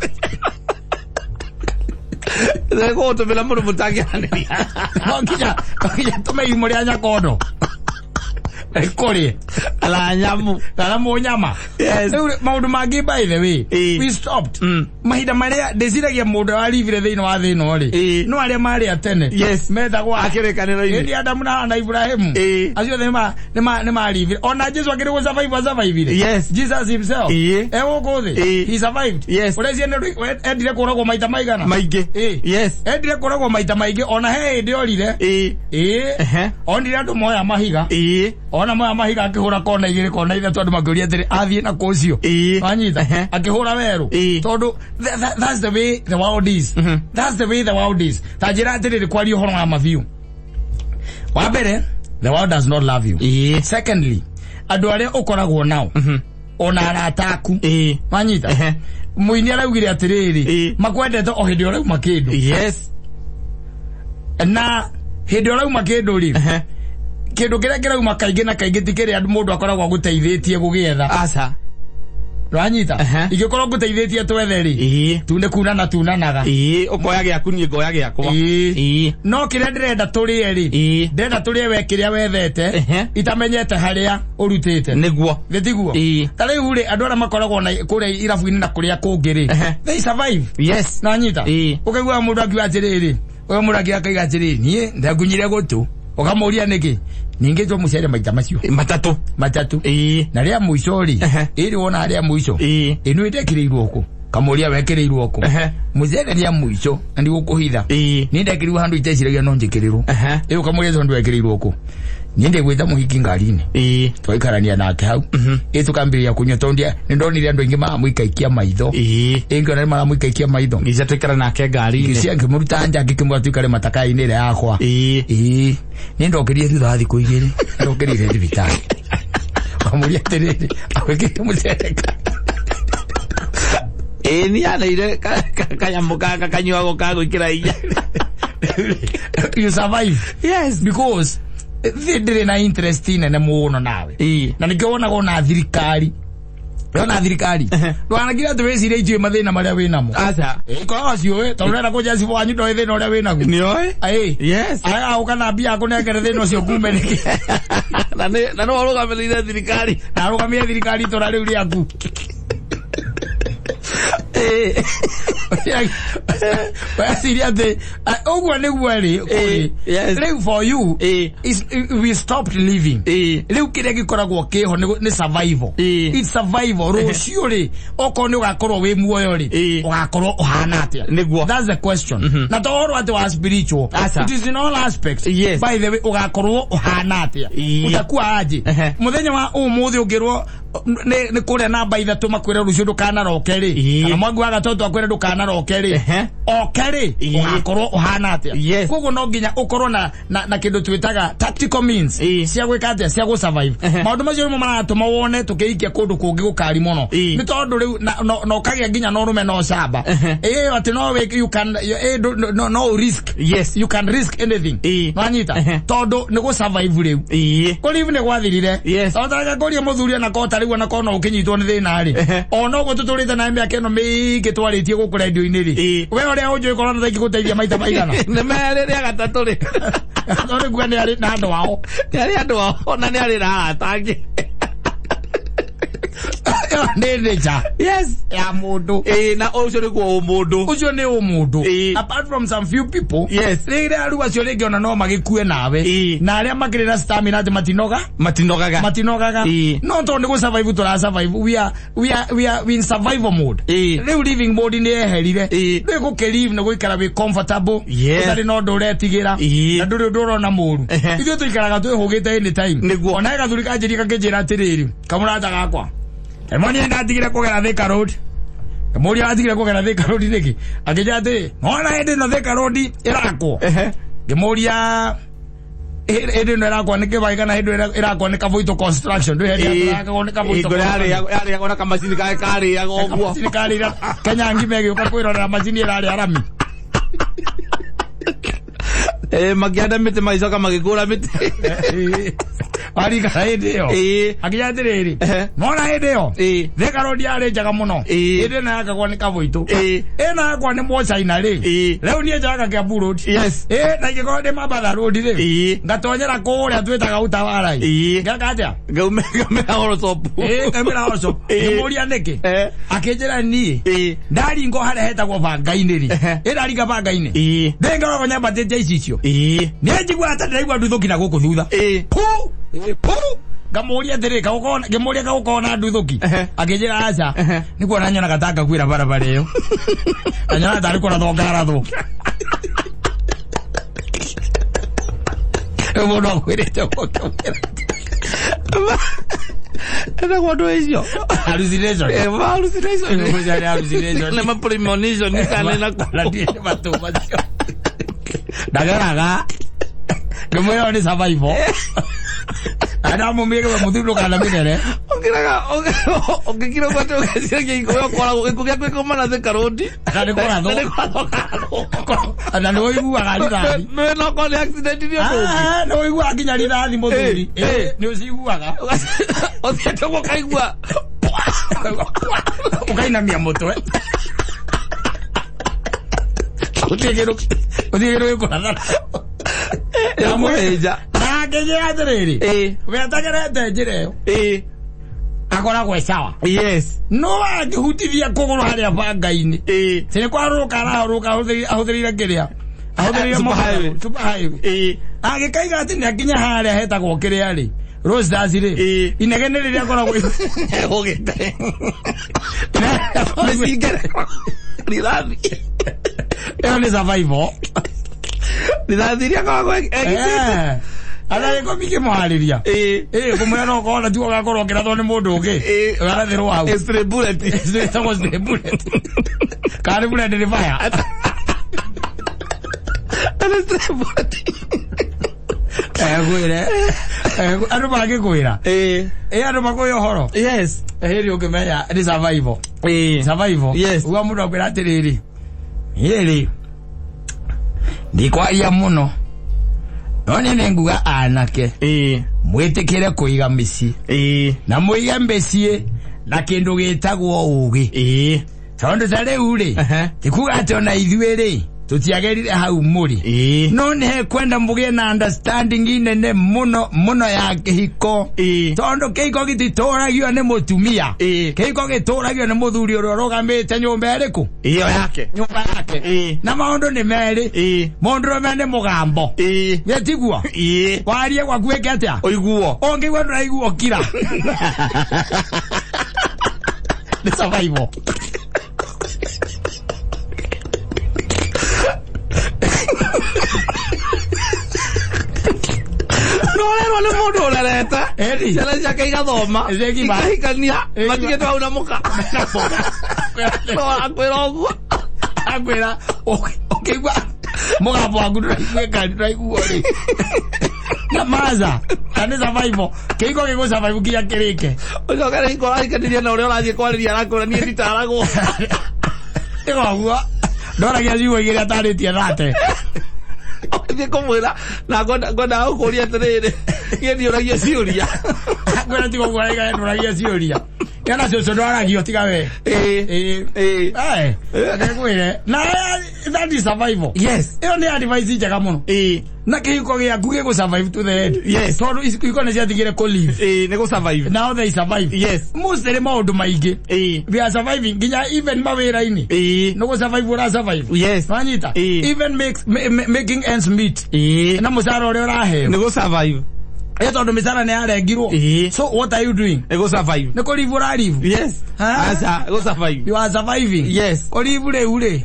B: Gũgũtũmĩra mũndũ mũtangĩaranĩria.
A: No nginya tũme ihumo rĩa nyakondo. Kũrĩ.
B: Kana nyamu.
A: Kana mũnyama.
B: Yes.
A: Rĩu maũndũ mangĩ by the way, we stopped. Mahinda marĩa ndĩciragia mũndũ warivire thĩinĩ wa thĩ ĩno rĩ, no arĩa marĩ a tene.
B: Yes.
A: Metagwo a-
B: Akĩrĩkanĩro-inĩ.
A: Ĩndĩ Adamu na Ibrahimu. Acio othe nĩ marivire. Ona Jesu akĩrĩ gũ survive asurvivire.
B: Yes.
A: Jesus himself. E gũkũ thĩ. He survived.
B: Yes.
A: Ũreciria nĩ endire kũragwo maita maigana?
B: Maingĩ. Yes.
A: Endire kũragwo maita maingĩ ona he hĩndĩ orire. Onire andũ moya mahiga. Ona moya mahiga akĩhũra kona igĩrĩ kona ithatũ andũ makĩũria atĩrĩ athiĩ na kũ ũcio. Wanyita? Akĩhũra werũ. Tondũ that's the way the world is. That's the way the world is. Ta njĩra atĩrĩrĩ kwaria ũhoro wa mabiũ. Wa mbere, the world does not love you. Secondly, andũ arĩa ũkoragwo nao ona arata aku. Wanyita? Mũini araugire atĩrĩrĩ, makwendete o hĩndĩ ũrauma kĩndũ.
B: Yes.
A: Na hĩndĩ ũrauma kĩndũ rĩ, kĩndũ kĩrĩa kĩrauma kaingĩ na kaingĩ ti kĩrĩa mũndũ akoragwo agũteithĩtie gũgĩetha.
B: Aca.
A: Wanyita? Ingĩkorwo ngũteithĩtie twethe rĩ, tu nĩ kunana tunanaga.
B: Ũkoya gĩaku niĩ ngoya gĩakwa.
A: No kĩrĩa ndĩrenda tũrĩe rĩ, ndĩrenda tũrĩe we kĩrĩa wethete, itamenyete harĩa ũrutĩte.
B: Nĩguo.
A: Nĩ tiguo? Ta rĩu rĩ, andũ arĩa makoragwo na kũrĩa irabu-inĩ na kũrĩa kũngĩ rĩ, they survive.
B: Yes.
A: Nanyita? Ũkaigua mũndũ akiuga atĩrĩrĩ, ũyũ mũndũ akiuga akauga atĩrĩrĩ, niĩ ndakunyire gũtũ. Ũkamũria nĩkĩ? Ningĩ twa mũcere maita macio.
B: Matatũ.
A: Matatũ. Na rĩa mũico rĩ, ĩrĩ wona rĩa mũico. Ĩno ĩndekĩrĩirwo kũ? Kamũria wekĩrĩirwo kũ? Mũcere rĩa mũico na ndigũkũhitha. Niĩ ndekĩrirwo handũ iteciragia no njĩkĩrĩrwo. Ĩ ũkamũria tondũ wekĩrĩirwo kũ? Niĩ ndĩgwĩta mũhiki ngari-inĩ. Twaikarania nake hau. Ĩ tũkambĩrĩria kũnyua tondũ nĩ ndonire andũ aingĩ maramũikaikia maitho. Ĩ ngĩona nĩ maramũikaikia maitho.
B: Ngĩcia tũikare nake ngari-inĩ.
A: Ngĩcia ngĩmũruta nja ngĩkĩmwĩra tũikare mataka-inĩ ĩrĩa yakwa. Nĩ ndokĩrire thutha wa thikũ igĩrĩ. Ndokĩrire thibitarĩ. Kamũria atĩrĩrĩ, agwĩkĩte mũcere ka.
B: Nĩ aneire kanyamũ gaka kanyuagwo ka gwĩkĩra inya.
A: You survive.
B: Yes.
A: Because thĩ ndĩrĩ na interest nene mũno nawe. Na nĩkĩo wonaga ona thirikari. Ona thirikari. Ndũkanakire atĩ wĩcirie ithuĩ mathĩna marĩa wĩnamo.
B: Aca.
A: Korwo ciũĩ, tondũ ũrenda kũnjia cibũ wanyu ndoĩ thĩna ũrĩa wĩnaguo.
B: Nĩoĩ? Yes.
A: Arega gũka na mbia akũnengere thĩna ũcio kume nĩkĩ.
B: Na nĩwe ũrũgamĩrĩire thirikari.
A: Na arũgamĩrĩire thirikari itũra rĩu rĩaku. Weciria atĩ, ũguo nĩguo rĩ, kũrĩ. Rĩu for you, is, we stopped living. Rĩu kĩrĩa gĩkoragwo kĩho nĩ survival. It's survival. Rũciũ rĩ, okorwo nĩ ũgakorwo wĩ muoyo rĩ, ũgakorwo ũhana atĩa?
B: Nĩguo.
A: That's the question. Na to ũhoro atĩ wa spiritual.
B: Aca.
A: It is in all aspects.
B: Yes.
A: By the way, ũgakorwo ũhana atĩa? Ũtakuwa aje? Mũthenya wa ũmũthĩ ũngĩrwo nĩ kũrĩa namba ithatũ makwĩre rũciũ ndũkanaroke rĩ, kana mwangi wa gatatũ akwĩre ndũkanaroke rĩ, oke rĩ, ũgakorwo ũhana atĩa? Koguo no nginya ũkorwo na kĩndũ twĩtaga tactical means cia gwĩka atĩa, cia gũ-survive. Maũndũ macio nĩmo maratũma wone tũkĩikia kũndũ kũngĩ gũkari mũno. Nĩ tondũ rĩu na ũkagĩa nginya na ũrũme na ũcamba. Ĩyo atĩ no wĩke, you can, no, no risk.
B: Yes.
A: You can risk anything. Nwanyita? Tondũ nĩ gũ-survive rĩu. Kũlive nĩ gwathirire. Tondũ kũria mũthuri ona kota rĩu ona korwo no ũkĩnyitwo nĩ thĩna rĩ. Ona ũguo tũtũrĩte na mĩaka ĩno mĩingĩ twarĩtie gũkũ radio-inĩ rĩ. We ũrĩa ũnjũĩ korwo na ingĩgũteithia maita maigana.
B: Nĩ merĩ rĩa gatatũ rĩ.
A: Tondũ nĩguo nĩ arĩ na andũ ao.
B: Nĩ arĩ andũ ao na nĩ arĩ na arata angĩ.
A: Ĩyo nĩ nature.
B: Yes.
A: Ya mũndũ.
B: Na ũcio nĩguo ũmũndũ.
A: Ũcio nĩ ũmũndũ. Apart from some few people.
B: Yes.
A: Rĩrĩa rĩu acio rĩngĩ ona no magĩkue nawe. Na arĩa makĩrĩ na stamina atĩ matinoga.
B: Matinogaga.
A: Matinogaga. No tondũ nĩ gũ-survive tũra survive. We are in survival mode. Rĩu living mode nĩ yeherire. Rĩu gũkĩ-live nĩ gũikara wĩ comfortable.
B: Yes.
A: Ũtarĩ na ũndũ ũretigĩra. Na ndũrĩ ũndũ ũrona mũru. Ithuĩ tũikaraga twĩhũgĩte anytime.
B: Nĩguo.
A: Ona he gathuri kanjĩria gakĩnjĩra atĩrĩrĩ, kamũrata gakwa. Ĩmwe niĩ ndatigire kũgera Thika Road. Ngĩmũria atigire kũgera Thika Road nĩkĩ? Akĩnjĩra atĩrĩ, nona hĩndĩ ĩno Thika Road ĩrakwo. Ngĩmũria hĩndĩ ĩno ĩrakwo nĩ Kĩbaki kana hĩndĩ ĩno ĩrakwo nĩ Kabuitũ Construction? Ndũĩ hĩndĩ ĩrakagwo nĩ Kabuitũ Construction.
B: Yarĩagwo na kamacini karĩa karĩaga ũguo.
A: Kamacini karĩa Kenya ngima ĩgĩũka kwĩrorera macini ĩrarĩa rami.
B: Makĩhanda mĩtĩ magĩcoka magĩkũra mĩtĩ.
A: Warikara hĩndĩ ĩyo. Akĩnjĩra atĩrĩrĩ, nona hĩndĩ ĩyo Thika Road yarĩ njega mũno. Hĩndĩ ĩno yakagwo nĩ Kabuitũ. Ĩno yakwa nĩ Mũcaina rĩ. Rĩu niĩ njaka Kiambu Road. Na ingĩkorwo ndĩ Mambatha Road rĩ, ngatonyera kũrĩa twĩtaga Utawala. Ngeka atĩa?
B: Ngaumĩra Orosop.
A: Ngaumĩra Orosop. Ngĩmũria nĩkĩ? Akĩnjĩra niĩ ndaringo harĩa hetagwo banga-inĩ rĩ. Ĩraringa banga-inĩ. Ndĩngoragwo nyambatĩte icicio. Nĩ njiguaga ta ndĩraigua nduthũki na gũkũ thutha. Pu! Pu! Ngamũria atĩrĩ, ngĩmũria kaũkorwo na nduthũki. Akĩnjĩra aca. Nĩ kuona nyonaga ta ngakuĩra barabara ĩyo. Na nyonaga tarĩ kũrathwo ngarathwo. Rĩu mũndũ akwĩrĩte ũkĩmwĩra.
B: Etagwo andũ icio.
A: Hallucination.
B: Hallucination.
A: Hallucination.
B: Nĩ ma premonition kana na
A: Na ndiĩ nĩ matũ macio. Ndageraga. Ngĩmwĩra nĩ survival. Andamũmĩre we mũthuri ndũkanamĩgere.
B: Ũkĩraga ũngĩkira ũguo atĩ ũgeciragia gĩkũyũ ũkoragwo gĩkũ gĩaku gĩkauma na Thika Road.
A: Na nĩ kũrathwo.
B: Na nĩ kũrathwo.
A: Na nĩ ũiguaga rithathi.
B: Nĩ no korwo nĩ accident nĩ ũndũ ũngĩ.
A: Nĩ ũiguaga nginya rithathi mũthuri. Nĩ ũciguaga.
B: Ũthiĩte ũguo ũkaigua.
A: Ũkainamia mũtwe. Gũtirĩ kĩndũ gĩkũratha.
B: Ĩkũhĩnja.
A: Na ngĩnjĩra atĩrĩrĩ, wetagerete njĩra ĩyo akoragwo e sawa. No angĩhutithia kũgũrũ harĩa banga-inĩ, nĩ kwarũrũka arahũrũka ahũthĩrire kĩrĩa ahũthĩrire
B: Super highway.
A: Agĩkaiga atĩ nĩ akinya harĩa hetagwo kĩrĩa rĩ, Rosas rĩ, inegene rĩrĩa akoragwo
B: Ũgĩte. Mĩcingere. Rithathi.
A: Ĩyo nĩ survival.
B: Rithathi iria akoragwo egitĩte.
A: Ana gĩkomi kĩmũharĩria. Kũmwĩra no ũkorwo na tuo ũgakorwo ũkĩrathwo nĩ mũndũ ũngĩ. Ũgarathĩrwo hau.
B: Stray bullet.
A: Ĩtagwo stray bullet. Kana nĩ bullet nĩ fire.
B: Stray bullet.
A: Ngwĩre. Andũ mangĩkwĩra. Andũ makwĩra ũhoro. Hĩndĩ ũngĩmenya nĩ survival. Survival. Uga mũndũ akwĩra atĩrĩrĩ. Niĩ rĩ, ndikwaria mũno. No niĩ nĩnguga anake mwĩtĩkĩre kũiga mĩciĩ na mũige mĩciĩ na kĩndũ gĩtagwo ũgĩ. Tondũ ta rĩu rĩ, ti kuga atĩ ona ithuĩ rĩ tũtiagerire hau mũrĩ. No nĩ hekwenda mũgĩe na understanding nene mũno mũno ya kĩhiko. Tondũ kĩhiko gĩtitũragio nĩ mũtumia. Kĩhiko gĩtũragio nĩ mũthuri ũrĩa ũrũgamĩte nyũmba ĩrĩkũ?
B: Ĩyo yake.
A: Nyũmba yake. Na maũndũ nĩ merĩ. Mũndũrũme nĩ mũgambo. Gĩtiguo? Warie gwaku wĩke atĩa?
B: Ũiguo.
A: Ũngĩigua ndũraiguo kira. Nĩ survival.
B: No ũrerwo nĩ mũndũ ũrerete. Ciana ciake igathoma. Ikahikania. Matigĩtwo hau na mũka. No akwĩra ũguo.
A: Akwĩra ũkĩigua mũgambo waku ndũraiguĩka ndũraiguo rĩ. Na maza. Na nĩ survival. Kĩhiko gĩgũ survive nginya kĩrĩke.
B: Ũcoke rĩu ũrahikanĩria na ũrĩa ũrathiĩ kwarĩria arakwĩra niĩ nditaragwo.
A: Tiga ũguo. Ndoragia ciugo igĩrĩ atarĩtie thate.
B: Ũthiĩ kũmwĩra na ngwendaga gũkũria atĩrĩrĩ, niĩ ndiũragia ciũria.
A: Ngwenda tiga ũguo araigana ndũragia ciũria. Kana cũcũ ndwaragio tiga we. Ngwĩre. Na that is survival. Ĩyo nĩ advice njega mũno. Na kĩhiko gĩaku gĩgũ survive to the end. Tondũ ihiko nĩ ciatigire kũ live.
B: Nĩ gũ survive.
A: Now they survive. Mostly maũndũ maingĩ. We are surviving nginya even mawĩra-inĩ. Nĩ gũ survive ũra survive. Wanyita? Even making ends meet. Na mũcara ũrĩa ũraheo.
B: Nĩ gũ survive.
A: Tondũ mĩcara nĩ yarengirwo. So what are you doing?
B: Nĩ gũ survive.
A: Nĩ kũ live ũra live.
B: Aca, gũ survive.
A: You are surviving. Kũ live rĩu rĩ.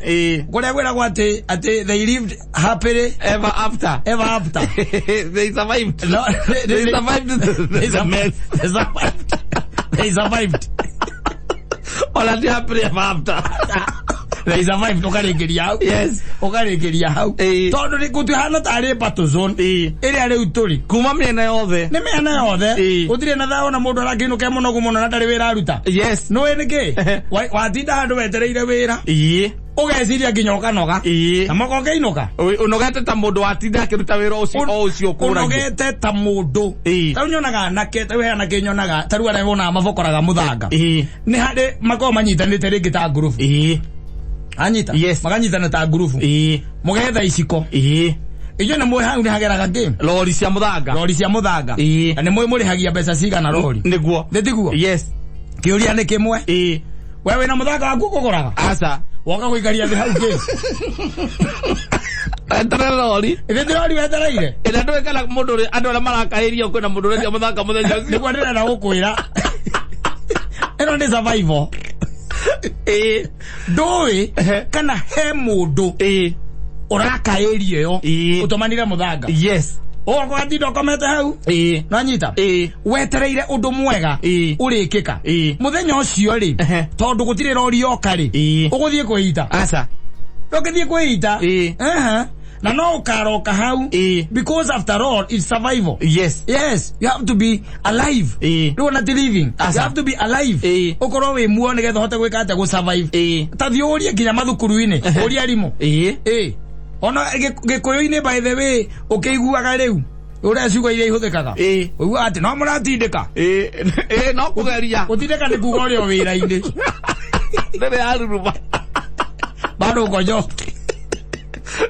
A: Kũrĩa kwĩragwo atĩ they lived happily
B: ever after.
A: Ever after.
B: They survived.
A: No,
B: they survived the mess.
A: They survived. They survived.
B: Ona ti happily ever after.
A: They survive tũkarĩkĩria hau.
B: Yes.
A: Ũkarĩkĩria hau.
B: Ĩĩ.
A: Tondũ nĩ gũtihana tarĩ battle zone.
B: Ĩĩ.
A: Ĩrĩa rĩu tũrĩ.
B: Kuma mĩena yothe.
A: Nĩ mĩena yothe.
B: Ĩĩ.
A: Gũtirĩ na thayũ na mũndũ arakĩinũka e mũnogu mũno na ndarĩ wĩra aruta.
B: Yes.
A: Nĩũĩ nĩkĩ? Watinda handũ wetereire wĩra.
B: Ĩĩ.
A: Ũgeciria nginya ũkanoga.
B: Ĩĩ.
A: Na moko ũkĩinũka.
B: Ũnogete ta mũndũ watinda akĩruta wĩra ũcio o ũcio ũkũragia.
A: Ũnogete ta mũndũ.
B: Ĩĩ.
A: Ta rĩu nyonaga anake, ta rĩu he anake nyonaga, ta rĩu arĩa wonaga mabokoraga mũthanga.
B: Ĩĩ.
A: Nĩ harĩ makoragwo manyitanĩte rĩngĩ ta ngurubu.
B: Ĩĩ.
A: Anyita?
B: Yes.
A: Makanyitana ta ngurubu.
B: Ĩĩ.
A: Mũgetha iciko.
B: Ĩĩ.
A: Inyuĩ nĩ mũĩ hau nĩ hageraga kĩ?
B: Lori cia mũthanga.
A: Lori cia mũthanga.
B: Ĩĩ.
A: Na nĩ mũĩ mũrĩhagia mbeca cigana lori?
B: Nĩguo.
A: Nĩ tiguo?
B: Yes.
A: Kĩũria nĩ kĩmwe.
B: Ĩĩ.
A: We wĩna mũthanga waku ũkũgũraga?
B: Aca.
A: Woka gũikaria thĩ hau kĩ?
B: Eterere lori.
A: Ĩthĩ ti lori wetereire?
B: Ĩrĩa ndũĩ kana mũndũ ũrĩa andũ arĩa marakaĩrio kwĩna mũndũ ũrendia mũthanga mũthenya ũcio.
A: Nĩguo ndĩrenda gũkwĩra. Ĩno nĩ survival.
B: Ĩĩ.
A: Ndũĩ kana he mũndũ
B: Ĩĩ.
A: ũrakaĩrio ĩyo
B: Ĩĩ.
A: ũtũmanire mũthanga.
B: Yes.
A: Ũgoka ũgatinda ũkomete hau.
B: Ĩĩ.
A: Nĩwanyita?
B: Ĩĩ.
A: Wetereire ũndũ mwega
B: Ĩĩ.
A: ũrĩkĩka.
B: Ĩĩ.
A: Mũthenya ũcio rĩ,
B: Ehe.
A: tondũ gũtirĩ rori yoka rĩ,
B: Ĩĩ.
A: ũgũthiĩ kwĩita.
B: Aca.
A: Ndũngĩthiĩ kwĩita.
B: Ĩĩ.
A: Ehe. Na no ũkaroka hau.
B: Ĩĩ.
A: Because after all, it's survival.
B: Yes.
A: Yes, you have to be alive.
B: Ĩĩ.
A: Rĩu ona ti living.
B: Aca.
A: You have to be alive.
B: Ĩĩ.
A: Ũkorwo wĩ muoyo nĩgetha ũhote gwĩka atĩa gũ survive.
B: Ĩĩ.
A: Ta thiĩ ũrie nginya mathukuru-inĩ, ũrie arimũ.
B: Ĩĩ.
A: Ĩĩ. Ona gĩkũyũ-inĩ by the way, ũkĩiguaga rĩu ũrĩa ciugo iria ihũthĩkaga.
B: Ĩĩ.
A: Ũiguaga atĩ no mũratindĩka.
B: Ĩĩ. Ĩĩ no kũgeria.
A: Gũtindĩka nĩ kuga ũrĩ o wĩra-inĩ.
B: Ndĩrĩ yaruruma.
A: Bado uko job.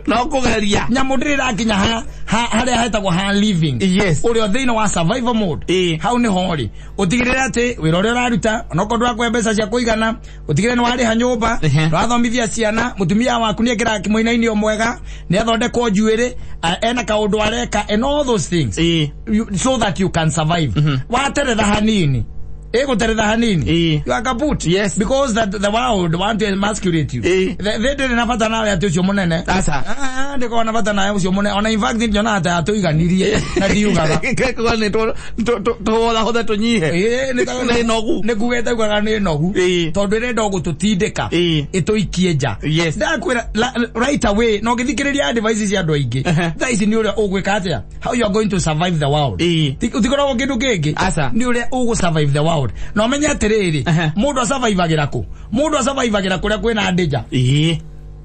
B: No kũgeria.
A: Nyamũ ndĩrĩ ĩrakinya harĩa hetagwo ha living.
B: Yes.
A: Ũrĩ o thĩinĩ wa survival mode.
B: Ĩĩ.
A: Hau nĩho rĩ. Ũtigĩrĩre atĩ wĩra ũrĩa ũraruta, onokorwo ndũrakũhe mbeca cia kũigana, ũtigĩrĩre nĩ warĩha nyũmba,
B: Ehe.
A: nĩ wathomithia ciana, mũtumia waku nĩ ekĩraga kĩmũinainio mwega, nĩ athondekwo njuĩrĩ, ena kaũndũ areka, and all those things.
B: Ĩĩ.
A: So that you can survive. Wateretha hanini. Ĩgũteretha hanini.
B: Ĩĩ.
A: You are kaput.
B: Yes.
A: Because that the world want to emasculate you.
B: Ĩĩ.
A: Thĩ ndĩrĩ na bata nawe atĩ ũcio mũnene.
B: Aca.
A: Ndĩkoragwo na bata nawe ũcio mũnene. Ona in fact nyonaga ta atũiganirie na ndiugaga.
B: Kekuga nĩ tũhũthahũthe tũnyihe.
A: Ĩĩ,
B: Nĩ nogu.
A: Nĩ kugĩte ugaga nĩ nogu.
B: Ĩĩ.
A: Tondũ ĩrenda o gũtũtindĩka.
B: Ĩĩ.
A: Ĩtũikie nja.
B: Yes.
A: Ndakwĩra right away no ngĩthikĩrĩria advice cia andũ aingĩ.
B: Ehe.
A: Thaa ici nĩ ũrĩa ũgwĩka atĩa? How you are going to survive the world.
B: Ĩĩ.
A: Ũtikoragwo kĩndũ kĩngĩ.
B: Aca.
A: Nĩ ũrĩa ũgũ survive the world. Na ũmenye atĩrĩrĩ,
B: Ehe.
A: mũndũ asurvivagĩra kũ? Mũndũ asurvivagĩra kũrĩa kwĩna ndĩnja.
B: Ĩĩ.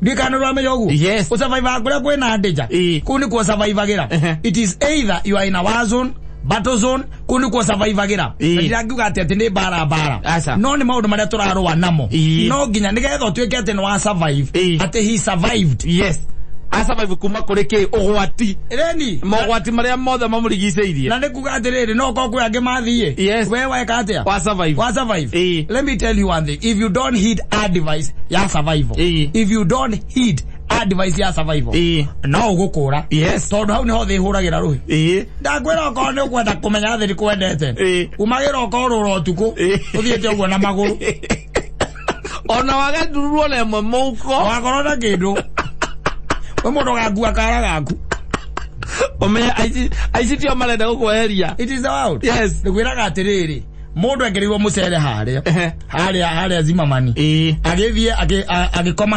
A: Ndiũĩ kana nĩ ũramenya ũguo?
B: Yes.
A: Ũsurvivaga kũrĩa kwĩna ndĩnja.
B: Ĩĩ.
A: Kũu nĩkuo ũsurvivagĩra.
B: Ehe.
A: It is either you are in a war zone, battle zone, kũu nĩkuo ũsurvivagĩra.
B: Ĩĩ.
A: Na ndirangiuga atĩ atĩ nĩ mbara mbara.
B: Aca.
A: No nĩ maũndũ marĩa tũrarũa namo.
B: Ĩĩ.
A: No nginya nĩgetha ũtuĩke atĩ nĩ wa survive,
B: Ĩĩ.
A: atĩ he survived.
B: Yes. Asurvive kuma kũrĩ kĩ ũgwati.
A: Reni.
B: Mogwati marĩa mothe mamũrigicĩirie.
A: Na nĩ kuga atĩrĩrĩ, no ũkorwo kwĩ angĩ mathiĩ.
B: Yes.
A: We weka atĩa?
B: Wa survive.
A: Wa survive.
B: Ĩĩ.
A: Let me tell you one thing. If you don't heed advice ya survival.
B: Ĩĩ.
A: If you don't heed advice ya survival.
B: Ĩĩ.
A: No ũgũkũra.
B: Yes.
A: Tondũ hau nĩho thĩ ĩhũragĩra rũhĩ.
B: Ĩĩ.
A: Ndakwĩra okorwo nĩ ũkwenda kũmenya thĩ ndĩkwendete.
B: Ĩĩ.
A: Umagĩra ũkorũra ũtukũ.
B: Ĩĩ.
A: Ũthiĩte ũguo na magũrũ.
B: Ona wage ndururu ona ĩmwe mũhuko.
A: Wakorwo na kĩndũ. We mũndũ ũgakua kara gaku.
B: Ũmenye aici tio marenda gũkweheria.
A: It is the world.
B: Yes.
A: Ndĩkwĩraga atĩrĩrĩ, mũndũ ekĩrĩirwo mũcere harĩa.
B: Ehe.
A: Harĩa Zimmerman.
B: Ĩĩ.
A: Agĩthiĩ agĩkoma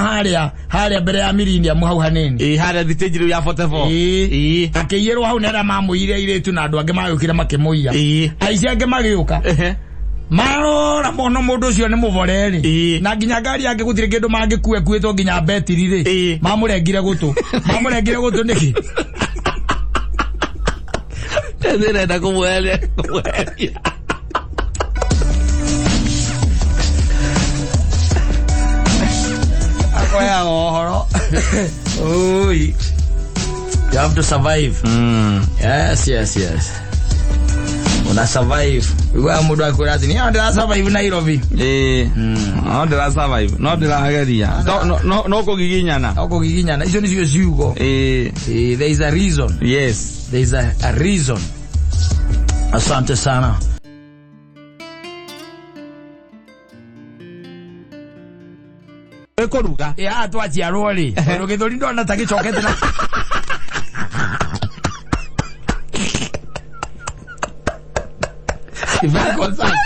A: harĩa mbere ya Millennium hau hanini.
B: Ĩĩ, harĩa thitĩnji rĩu ya 44.
A: Ĩĩ.
B: Ĩĩ.
A: Akĩiyĩrwo hau nĩ arĩa mamũiyire airĩtu na andũ angĩ magĩũkire makĩmũiya.
B: Ĩĩ.
A: Aici angĩ magĩũka.
B: Ehe.
A: Marora mono mũndũ ũcio nĩ mũboreri.
B: Ĩĩ.
A: Na nginya ngari yake gũtirĩ kĩndũ mangĩkua ĩkuĩtwo nginya betiri rĩ.
B: Ĩĩ.
A: Mamũrengire gũtũ. Mamũrengire gũtũ nĩkĩ?
B: Ndĩrenda kũmweheria.
A: Akoyaga ũhoro. Oi. You have to survive. Yes, yes, yes. Una survive. Uga mũndũ akwĩra atĩ niĩ ndĩra survive Nairobi.
B: Ĩĩ. No ndĩra survive. No ndĩrageria. No kũgiginyana.
A: No kũgiginyana. Icio nĩcio ciugo.
B: Ĩĩ.
A: Ĩĩ, there is a reason.
B: Yes.
A: There is a reason. Asante sana.
B: Kũruga.
A: Ĩĩ, haha twaciarwo rĩ, tondũ gĩthũri ndona ta gĩcokete na Very concerned.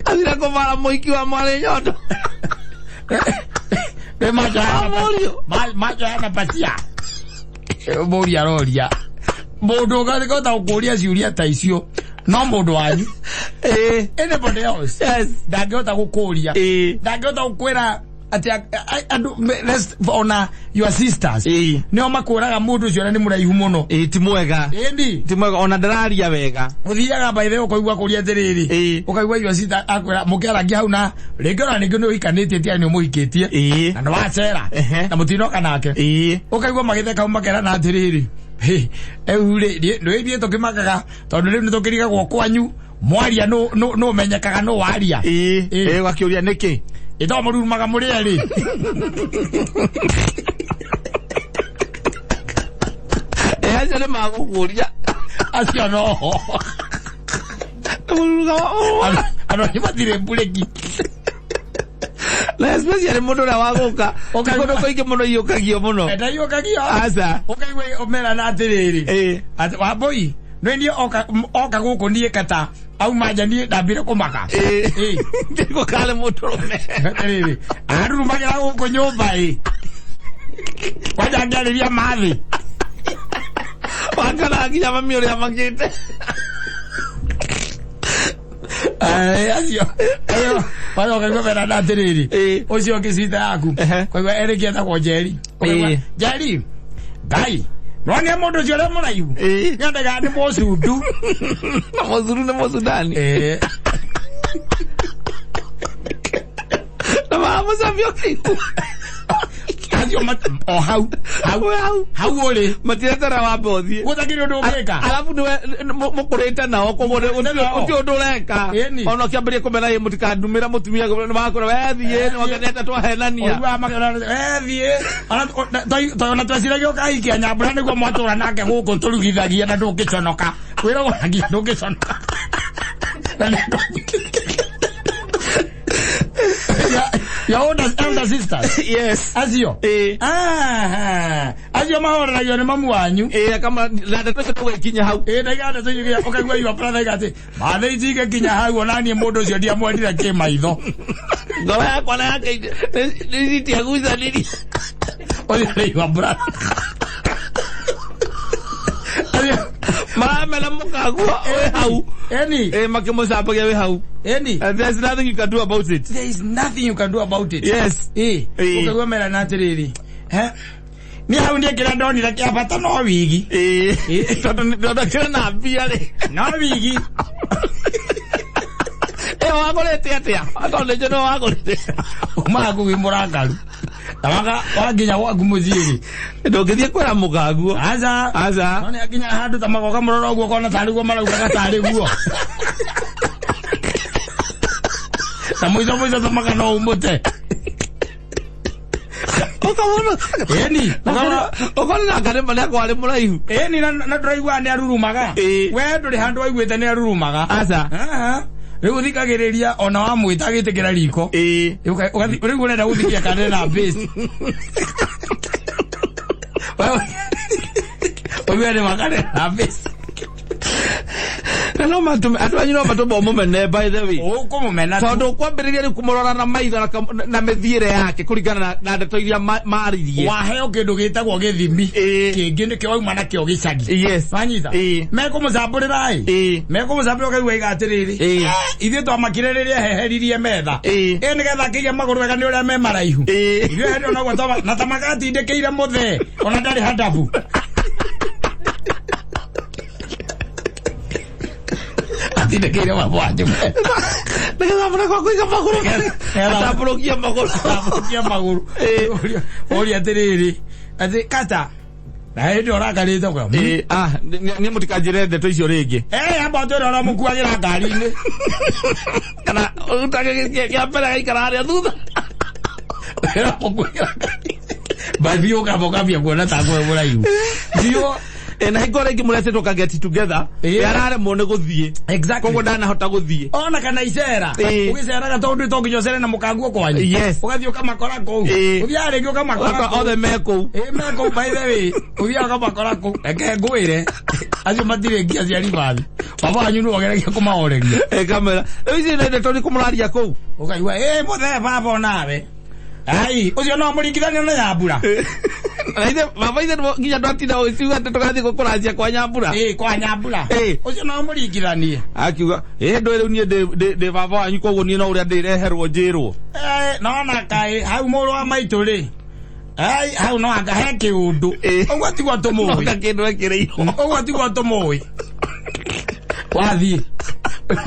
B: Athira Kũbara mũhiki wa mwarĩ nyondo.
A: Nĩ macho
B: Ah, mũriũ.
A: Macho yana patia. Mũriũ aroria. Mũndũ ũngĩhota gũkũria ciũria ta icio no mũndũ wanyu. Anybody else
B: Yes.
A: ndangĩhota gũkũria. Ndangĩhota gũkwĩra atĩ andũ let's ona your sisters nĩo makwĩraga mũndũ ũcio na nĩ mũraihu mũno.
B: Ti mwega.
A: Ĩni.
B: Ti mwega ona ndararia wega.
A: Ũthiaga by the way ũkaigua kũria atĩrĩrĩ. Ũkaigua your sister akwĩra mũkĩarangia hau na rĩngĩ ona rĩngĩ nĩ ũhikanĩtie ti nĩ ũmũhikĩtie. Na nĩ wacera. Na mũtinoka nake. Ũkaigua magĩtheka hau makerana atĩrĩrĩ. Rĩu rĩ nĩ ithuĩ tũkĩmakaga tondũ rĩu nĩ tũkĩrigagwo kwanyu mwaria nũ ũmenyekaga nũ waria.
B: Ũgakĩũria nĩkĩ?
A: Ĩto mũrurumaga mũrĩ erĩ.
B: Acio nĩ magũkũria.
A: Acio noho. Andũ acio matirĩ mburĩki.
B: Na especially mũndũ ũrĩa wa gũka. Ti kũndũ kũingĩ mũno iyũkagio mũno.
A: Ndaiyũkagio.
B: Aca.
A: Ũkaigua ũmerana atĩrĩrĩ. Atĩ Wambũi, nĩ niĩ oka gũkũ niĩ kata auma nja niĩ ndambire kũmaka.
B: Ndĩrigwo kana nĩ mũndũrũme.
A: Atĩrĩrĩ, arurumagĩra gũkũ nyũmba ĩ. Kwanja angĩarĩria mathĩ.
B: Wakana nginya mami ũrĩa makĩte.
A: Acio. Wacoka ũkaigua merana atĩrĩrĩ. Ũcio ũngĩ sister yaku. Ũkaigua erĩki etagwo Njeri. Ũkaigua, Njeri, Ngai, nĩwonire mũndũ ũcio ũrĩa mũraihu? Nĩendaga nĩ mũcundu.
B: Na mũcundu nĩ mũcundani. Na maramũcambia ũkĩigua.
A: Acio o hau, hau, hau ũrĩ.
B: Matiretera wambe ũthiĩ.
A: Gũtakĩrĩ ũndũ ũngĩka.
B: Alafu nĩwe mũkũrĩte nao koguo gũtirĩ ũndũ ũreka. Ona ũkĩambĩrĩria kũmera ĩ mũtikandumĩra mũtumia nĩmakwĩra we thiĩ nĩwonete twahenania.
A: Ũiguaga makĩona we thiĩ. Ona tweciragia ũkahikia Nyambura nĩguo mwatũra nake gũkũ tũrugithagia na ndũngĩconoka. Wĩragwo nginya ndũngĩconoka. Your older sisters.
B: Yes.
A: Acio. Acio mahoreragio nĩ mamu wanyu.
B: Kama na ndeto icio tũgĩkinya hau.
A: Ndaiga ndeto icio ũkaigua your brother aiga atĩ mathĩ itingĩkinya hau ona niĩ mũndũ ũcio ndiamwendire kĩmaitho.
B: Ngoro yakwa na yake nĩ itiagucanirie.
A: Ũcio nĩ your brother.
B: Maramena mũkaguo wĩ hau.
A: Eni.
B: Makĩmũcambagia wĩ hau.
A: Eni.
B: And there's nothing you can do about it.
A: There is nothing you can do about it.
B: Yes.
A: Ũkaigua merana atĩrĩrĩ. Niĩ hau niĩ kĩrĩa ndonire kĩa bata no wigi.
B: Tondũ akĩrĩ na mbia rĩ.
A: No wigi.
B: Wagũrĩte atĩa? Tondũ nĩ njũĩ nĩwe wagũrĩte.
A: Umaga kũu wĩ mũrakaru. Na wakinya gwaku mũciĩ rĩ.
B: Ndũngĩthiĩ kwĩra mũkaguo.
A: Aca.
B: Aca.
A: No nĩ akinya handũ ta magoka mũrora ũguo ũkona tarĩ guo maraugaga tarĩ guo. Na mũico mũico ta maka no ũmũte.
B: Ũkamwona.
A: Ĩni.
B: Ũkona nake nĩ nĩakorwo arĩ mũraihu.
A: Ĩni na ndũraigua nĩ arurumaga. We ndũrĩ handũ waiguĩte nĩ arurumaga.
B: Aca.
A: Rĩu ũthikagĩrĩria ona wamwĩta agĩtĩkĩra riko. Rĩu ũrenda gũthikia kana na base. Ũguo nĩ makane na base.
B: Na no matũme andũ anyu no matũme ũmũmene by the way.
A: Ũkũmũmena tu.
B: Tondũ ũkwambĩrĩria rĩu kũmũrora na maitho na mĩthiĩre yake kũringana na ndeto iria maririe.
A: Waheo kĩndũ gĩtagwo gĩthimi. Kĩngĩ nĩkĩo wauma nakĩo gĩcagi.
B: Yes.
A: Wanyita? Mekũmũcambũrĩra ĩ. Mekũmũcambũrĩra ũkaigua iga atĩrĩrĩ. Ithuĩ twamakire rĩrĩa eheririe metha. Nĩgetha akĩige magũrũ wega nĩ ũrĩa me maraihu. Ithuĩ hĩndĩ ĩyo noguo na ta magatindĩkĩire mũthee ona ndarĩ handabu. Atindĩkĩire mabwanjũ.
B: Nĩgetha mũreko kũiga magũrũ. Atambũrũkia magũrũ.
A: Atambũrũkia magũrũ. Ũria atĩrĩrĩ. Atĩ kata. Na hĩndĩ ũrakarĩte ũkauga,
B: Niĩ mũtikanjĩre ndeto icio rĩngĩ.
A: Amba ũtwĩre ũrĩa mũkuagĩra ngari-inĩ.
B: Kana ũrutage kĩa mbere agaikara harĩa thutha.
A: Ũrĩa mũkuagĩra ngari-inĩ. Bathiĩ ũkamba ũkambia kuona ta ngũĩ mũraihu. Thiĩ
B: Na hingo rĩngĩ mũretĩtwo ka get together, araremwo nĩ gũthiĩ.
A: Exactly.
B: Koguo ndanahota gũthiĩ.
A: Ona kana icera. Ũgĩceraga tondũ to nginya ũcere na mũkanguo kwanyu.
B: Yes.
A: Ũgathiĩ ũkamakora kũu. Ũthiaga rĩngĩ ũkamakora kũu.
B: Othe me kũu.
A: Me kũu by the way. Ũthiaga ũkamakora kũu. Reke ngwĩre. Acio matirĩ ngia cia ribathi. Baba wanyu nĩ wageragia kũmahoreria.
B: Kamera rĩu ici nĩ ndeto kũmũraria kũu.
A: Ũkaigua ĩ mũthee baba onawe. Ai, ũcio no mũringithania na Nyambura.
B: Na ithe baba ithe nginya ndwatinda ũgĩciuga atĩ tũgathiĩ kũracia kwa Nyambura.
A: Ĩ kwa Nyambura. Ũcio no mũringithanie.
B: Akiuga ĩ ndũĩ rĩu niĩ ndĩ baba wanyu koguo niĩ no ũrĩa ndĩreherwo njĩrwo.
A: Nona kaĩ hau mũrũ wa maitũ rĩ. Ai, hau no anga he kĩũndũ. Ũguo tiguo tũmũĩ.
B: No kĩndũ ekĩrĩirwo.
A: Ũguo tiguo tũmũĩ. Wathiĩ.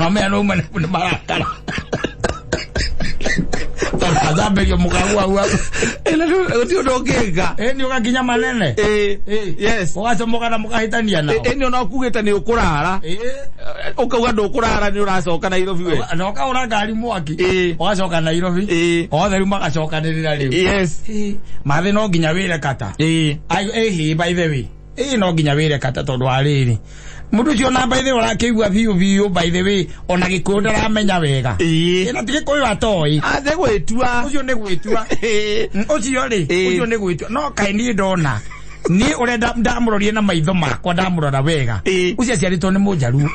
A: Mamea no uma nĩ marakara. Athambĩrio mũkagu hau.
B: Gũtirĩ ũndũ ũngĩka.
A: Ĩ nĩ ũgakinya manene.
B: Yes.
A: Ũgacomoka na mũkahĩtania nao.
B: Ĩ nĩ ona ũkugĩte nĩ ũkũrara. Ũkauga ndũkũrara nĩ ũracoka Nairobi we.
A: Na ũkahũra ngari mwaki. Ũgacoka Nairobi. Othe rĩu magacokanĩrĩra rĩu.
B: Yes.
A: Mathĩ no nginya wĩre kata. Ĩ by the way. Ĩ no nginya wĩre kata tondũ wa rĩrĩ. Mũndũ ũcio na by the way ũrakĩigua biũ biũ by the way ona Gĩkũyũ ndaramenya wega. Na ti Gĩkũyũ atoĩ.
B: Athe gwĩtua.
A: Ũcio nĩ gwĩtua. Ũcio rĩ, ũcio nĩ gwĩtua. No kaĩ niĩ ndona. Niĩ ũrĩa ndamũrorire na maitho makwa ndamũrora wega. Ũcio aciarĩtwo nĩ Mũnjaruo.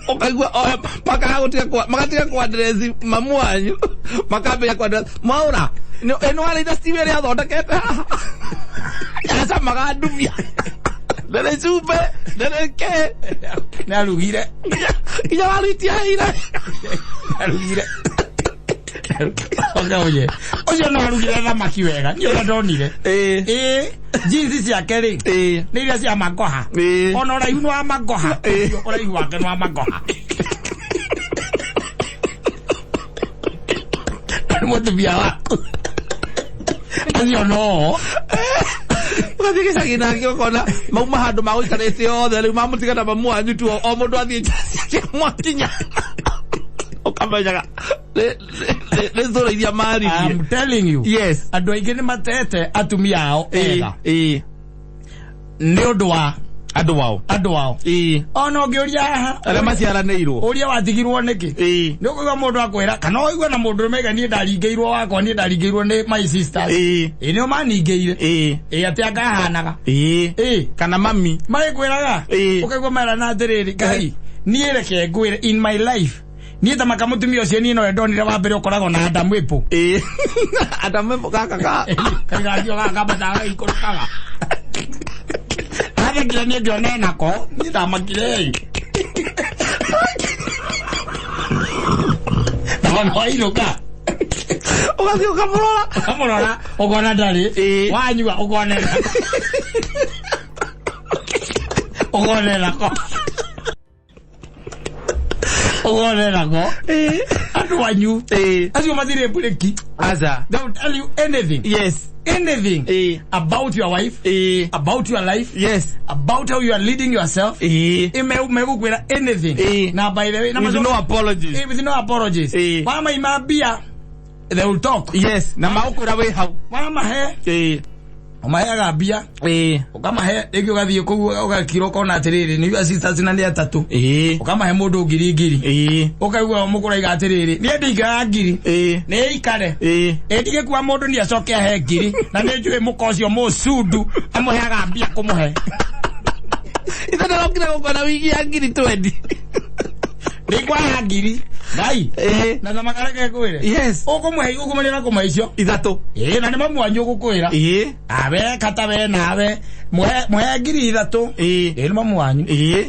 B: Ũkaigua magatiga kũaddress mamu wanyu. Makambĩrĩria kũaddress Mwaũra. Nĩ warĩitha stew ĩrĩa athondekete haha. Acamaga ndumia. Ndĩrĩ cumbĩ, ndĩrĩ kĩ.
A: Nĩ arugire.
B: Nginya waru itiahĩire.
A: Arugire. Ũkaũye. Ũcio no arugire thamaki wega. Niĩ ũrĩa ndonire. Jeans ciake rĩ. Nĩ iria cia magoha. Ona ũraihu nĩ wa magoha. Ũraihu wake nĩ wa magoha. Nĩ mũtumia waku. Acio no.
B: Ũgathiĩ gĩcagi nake ũkona mauma handũ magũikarĩte othe rĩu mamũtiga na mamu wanyu tu o mũndũ athiĩ njĩra ciake mwakinya. Ũkamenyaga nĩ thũra iria maririe.
A: I'm telling you.
B: Yes.
A: Andũ aingĩ nĩ matete atumia ao ega. Nĩ ũndũ wa
B: andũ ao.
A: Andũ ao. Ona ũngĩũria haha.
B: Arĩa maciaranĩirwo.
A: Ũria watigirwo nĩkĩ? Nĩ ũkũigua mũndũ akwĩra kana ũigue na mũndũ ũmaiga niĩ ndaringĩirwo wakwa niĩ ndaringĩirwo nĩ my sisters. Nĩo maningĩire. Atĩ angahanaga.
B: Kana mami.
A: Magĩkwĩraga. Ũkaigua merana atĩrĩrĩ, Ngai, niĩ reke ngwĩre in my life. Niĩ ta maka mũtumia ũcio niĩ nowe ndonire wa mbere ũkoragwo na Adamu Apple.
B: Adamu Apple gaka ka.
A: Kaigagio gaka kamataga gĩikũrũkaga. Athekire niĩ ngĩona enako, niĩ ndamakire. Na no ainũka.
B: Ũgathiĩ ũkamũrora.
A: Ũkamũrora, ũkona ndarĩ. Wanyua ũkona enako. Ũkona enako. Ũkona enako. Andũ anyu. Acio matirĩ mburĩki.
B: Aca.
A: They will tell you anything.
B: Yes.
A: Anything about your wife, about your life,
B: yes,
A: about how you are leading yourself. Megũkwĩra anything. Na by the way,
B: with no apologies.
A: With no apologies. Wamaima mbia, they will talk.
B: Yes, na magũkwĩra wĩ hau.
A: Wamahe. Ũmaheaga mbia. Ũkamahe rĩngĩ ũgathiĩ kũu ũgakira ũkona atĩrĩrĩ nĩ your sisters na nĩ atatũ. Ũkamahe mũndũ ngiri ngiri. Ũkaigua mũkũraiga atĩrĩrĩ niĩ ndingĩoya ngiri. Nĩ ikare. Ĩ ndigĩkua mũndũ nĩ acoke ahe ngiri na nĩ njũĩ mũka ũcio mũcundu amũheaga mbia kũmũhe.
B: Ithe ndĩrokire gũkona wigi ya ngiri 20.
A: Ndikwaga ngiri. Ngai. Na thamaka reke ngwĩre.
B: Yes.
A: Ũkũmũhe ũkũmũrĩra kũmũhe icio.
B: Ithatũ.
A: Na nĩ mamu wanyu ũgũkwĩra. Awe kata we nawe. Mũhe ngiri ithatũ. Nĩ mamu wanyu.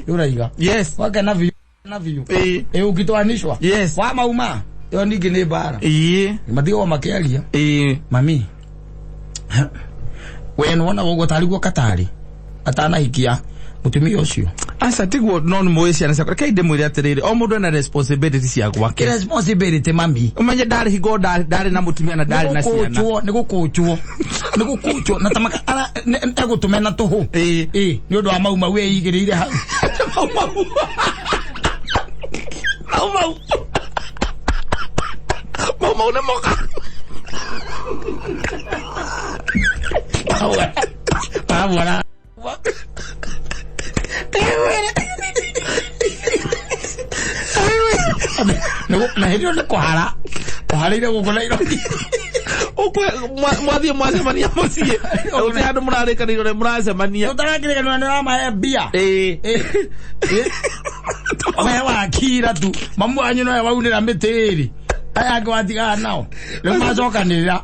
A: Ũraiga.
B: Yes.
A: Wakena biũ. Na biũ. Ũngĩtwanishwa.
B: Yes.
A: Wa mauma. Ĩyo ningĩ nĩ mbara. Matigagwo makĩaria. Mami. We nĩwona ũguo tarĩ guo katarĩ. Atanahikia mũtumia ũcio.
B: Aca tiguo no nĩ mũĩ ciana ciakwa. Rekei ndĩmwĩre atĩrĩrĩ, o mũndũ ena responsibility cia gwake.
A: Responsibility mami.
B: Ũmenye ndarĩ hingo ndarĩ na mũtumia na ndarĩ na ciana.
A: Nĩ gũkũnjwo. Nĩ gũkũnjwo na tamaka egũtũmena tũhũ. Nĩ ũndũ wa mau mau ĩigĩrĩire hau.
B: Mau mau. Mau mau. Mau mau nĩ moka.
A: Wamwona. Na hĩndĩ ĩyo nĩ kũhara. Ũharĩire gũkũ Nairobi.
B: Mwathiĩ mwacemania mũciĩ gũtirĩ handũ mũrarĩkanĩire ũrĩa mũracemania.
A: Ũtarakĩrĩkanĩra nĩ ũramahe mbia.
B: Ĩĩ.
A: We wakira tu mamu wanyu nowe waunĩra mĩtĩ ĩrĩ, aya angĩ watigana nao rĩu macokanĩrĩra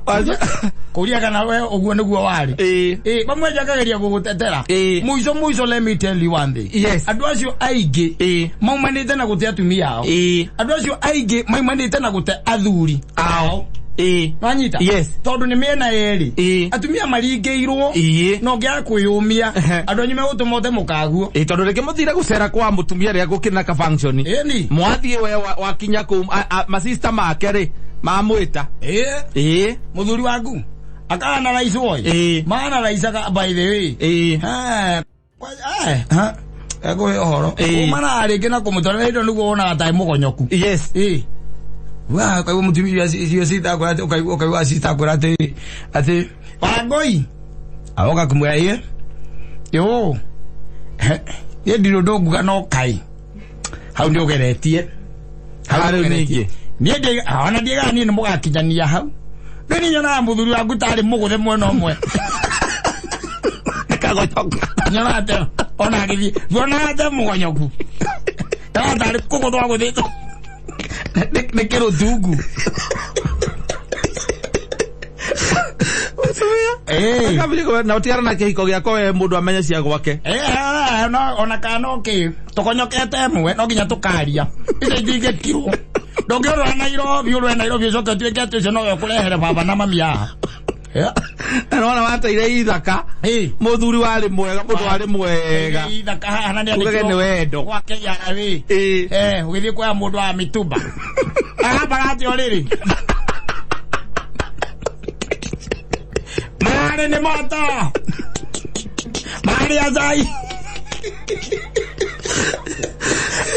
A: kũria kana we ũguo nĩguo warĩ.
B: Ĩĩ.
A: Ĩ mamwe njakageria gũgũtetera.
B: Ĩĩ.
A: Mũico mũico, let me tell you one thing. Andũ acio aingĩ maumanĩte na gũte atumia ao. Andũ acio aingĩ maumanĩte na gũte athuri
B: ao.
A: Wanyita?
B: Yes.
A: Tondũ nĩ mĩena yerĩ.
B: Ĩĩ.
A: Atumia maringĩirwo na ũngĩaga kwĩyũmia, andũ anyu megũtũma ũte mũkaguo.
B: Ĩĩ, tondũ rĩngĩ mũthire gũcera kwa mũtumia rĩrĩa gũkĩrĩ na ka function.
A: Ĩni.
B: Mwathiĩ we wakinya kũu masista make rĩ mamwĩta.
A: Ĩĩ.
B: Ĩĩ.
A: Mũthuri waku akana raicwo.
B: Ĩĩ.
A: Mana raicaga, by the way.
B: Ĩĩ.
A: Ha, ha, ekũhe ũhoro.
B: Ĩĩ.
A: Umana rĩngĩ na kũmũtwara hĩndĩ ĩyo nĩguo wonaga tarĩ mũgonyoku.
B: Yes.
A: Ĩĩ, wa ukaigua mũtumia cio citakwĩra atĩ ũkaigua citakwĩra atĩ Wangũi agoka kũmwĩra, ĩĩ yo, niĩ ndirĩ ũndũ nguga, no kai hau nĩ ũgeretie hau.
B: Harĩ
A: nĩ ũgeretie.
B: ningĩ.
A: Niĩ ona ndiĩgaga niĩ nĩ mũgakinyania hau. Rĩu niĩ nyonaga mũthuri waku tarĩ mũgũthe mwena ũmwe.
B: Kagonyoka.
A: Nyonaga te ona agĩthiĩ nyonaga te mũgonyoku, nyonaga tarĩ kũgũthwo agũthĩtwo nĩ kĩrũtungu. Ĩĩ.
B: Na ũtigana na kĩhiko gĩakwa we mũndũ amenye cia gwake.
A: Eh, ona kana no kĩ tũkonyokete ĩmwe, no nginya tũkaria icio itingĩkirwo. Ndũngĩũrũra Nairobi, ũrũe Nairobi, ũcoke ũtuĩke atĩ ũcio nowe ũkũrehere baba na mami haha. Yeah.
B: Na nĩwona wateire ithaka.
A: Ĩĩ.
B: Mũthuri warĩ mwega, mũndũ warĩ mwega.
A: Ithaka haha na nĩ
B: Ugage nĩ wendo.
A: Gwake yara wĩ.
B: Ĩĩ.
A: Eh, ũgĩthiĩ kuoya mũndũ wa mĩtumba ahambaga atĩ o rĩrĩ marĩ nĩ moto marĩ acai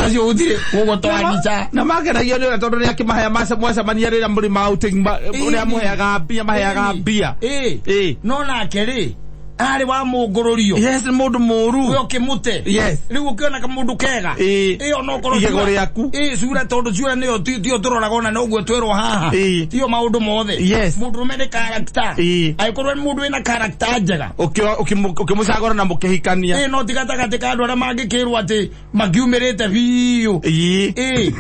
A: acio gũtirĩ gũgũtwanica.
B: Na makenagio nĩ ũrĩa tondũ nĩ akĩmahea mwacemania rĩrĩa mũrĩ ma outing ũrĩa mũheaga mbia, maheaga mbia.
A: Ĩĩ.
B: Ĩĩ.
A: No nake rĩ arĩ wa mũngũrũrio.
B: Yes, nĩ mũndũ mũru.
A: We ũkĩmũte.
B: Yes.
A: Rĩu ũkĩona kamũndũ kega.
B: Ĩĩ.
A: Ĩyo no korwo
B: Igego rĩaku.
A: Ĩĩ, cura, tondũ cura nĩyo tiyo tũroraga, ona noguo twĩrwo haha.
B: Ĩĩ.
A: Tiyo maũndũ mothe.
B: Yes.
A: Mũndũrũme nĩ character.
B: Ĩĩ.
A: Angĩkorwo nĩ mũndũ wĩna character njega.
B: Ũkĩmũcagũra na mũkĩhikania.
A: Ĩĩ, no ti gatagatĩ ka andũ arĩa mangĩkĩrwo atĩ makiumĩrĩte biũ.
B: Ĩĩ.
A: Ĩĩ,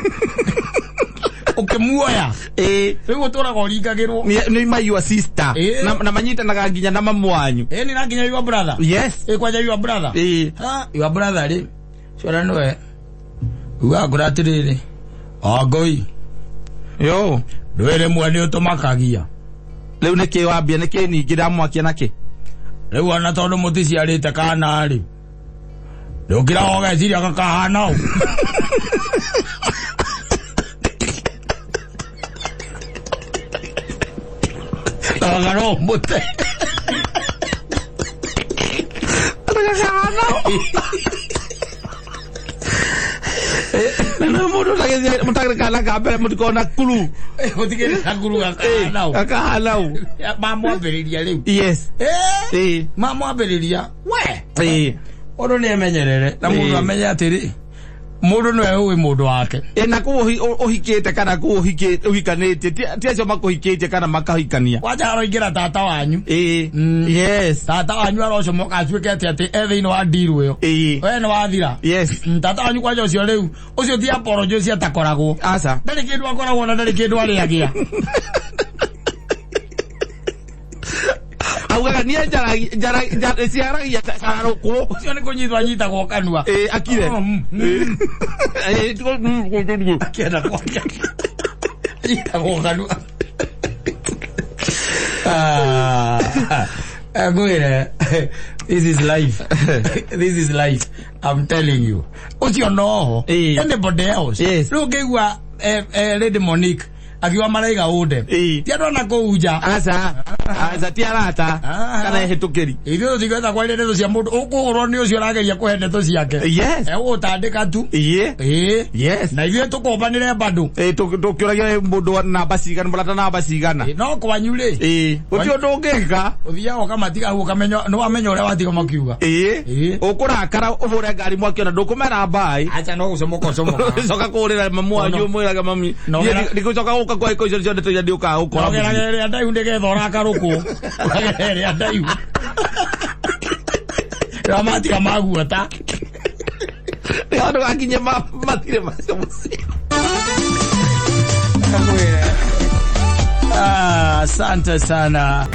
A: ũkĩmuoya.
B: Ĩĩ.
A: Rĩu ũtũraga ũringagĩrwo.
B: Nĩ my your sister.
A: Ĩĩ.
B: Na manyitanaga nginya na mamu wanyu.
A: Ĩĩ, nĩ na nginya your brother.
B: Yes.
A: Ĩĩ, kwanja your brother.
B: Ĩĩ.
A: Ha, your brother rĩ ciona nĩwe ugaga ngũra atĩrĩrĩ, Wangũi.
B: Yo.
A: Ndũĩ rĩmwe nĩ ũtũmakagia.
B: Rĩu nĩkĩ wambia, nĩkĩ ningĩ ndamwakia nakĩ?
A: Rĩu ona tondũ mũticiarĩte kana rĩ, ndũkĩra ũgeciria gakahana ũũ. Kaga no mũte.
B: Gakahana ũũ. Na nĩ mũndũ ũtagĩthiĩ mũtagĩrĩ kana ka mbere mũtikona kuru.
A: Gũtigĩrĩ gakuru gakahana ũũ.
B: Gakahana ũũ.
A: Mamwambĩrĩria rĩu.
B: Yes.
A: Ĩĩ.
B: Ĩĩ.
A: Mamwambĩrĩria we.
B: Ĩĩ.
A: Mũndũ nĩ emenyerere na mũndũ
B: Ĩĩ.
A: amenye atĩrĩ, mũndũ nĩwe ũĩ mũndũ wake.
B: Ĩ, na kũu ũhikĩte kana kũu ũhikanĩtie, ti acio makũhikĩtie kana makahikania.
A: Kwanja aroingĩra tata wanyu.
B: Ĩĩ. Yes.
A: Tata wanyu arocomoka atuĩke atĩ e thĩinĩ wa ndiru ĩyo.
B: Ĩĩ.
A: We nĩ wathira.
B: Yes.
A: Tata wanyu kwanja ũcio rĩu ũcio ti apology ũcio atakoragwo.
B: Aca.
A: Ndarĩ kĩndũ akoragwo na ndarĩ kĩndũ arĩagĩa.
B: Augaga niĩ ciaragia carũkũ.
A: Ũcio nĩ kũnyitwo anyitagwo kanua.
B: Ĩĩ, akire.
A: Oh,
B: Ĩĩ,
A: Akĩenda kwaria anyitagwo kanua. Ah, ngwĩre, this is life, this is life, I'm telling you. Ũcio noho.
B: Ĩĩ.
A: Anybody else.
B: Yes.
A: Rĩu ũngĩigua Lady Monique akiuga maraiga ũnde,
B: Ĩĩ.
A: ti andũ ana kũu nja.
B: Aca, aca, ti arata
A: Ah.
B: kana ehĩtũkĩri.
A: Ithuĩ tũtingĩhota kwaria ndeto cia mũndũ ũkũhũrwo nĩ ũcio ũrageria kũhe ndeto ciake.
B: Yes.
A: Egũgũtandĩka tu.
B: Ĩĩ.
A: Ĩĩ.
B: Yes.
A: Na ithuĩ tũkombanĩre bado.
B: Ĩĩ, tũkĩũragia mũndũ wa namba cigana, mũrata namba cigana.
A: Ĩĩ, no kwanyu rĩ,
B: Ĩĩ, gũtirĩ ũndũ ũngĩka.
A: Ũthiaga ũkamatiga hau, ũkamenya nĩ wamenya ũrĩa watiga makiuga.
B: Ĩĩ.
A: Ĩĩ.
B: Ũkũrakara ũhũre ngari mwaki, ona ndũkũmera mbaĩ.
A: Acha, no gũcomoka ũcomoka.
B: Coka kũhũrĩra mamu wanyu
A: No.
B: ũmwĩraga, mami,
A: No,
B: niĩ ndigũcoka gũka. Gũka kwa iko icio ndeto iria ndiũkaga gũkora.
A: Ogeragĩra ĩrĩa ndaihu nĩgetha ũrakarũkũ. Ũragera ĩrĩa ndaihu. Rĩrĩa matiga maguota.
B: Nĩ handũ gakinye mathirĩ macio mũciĩ.
A: Asante sana.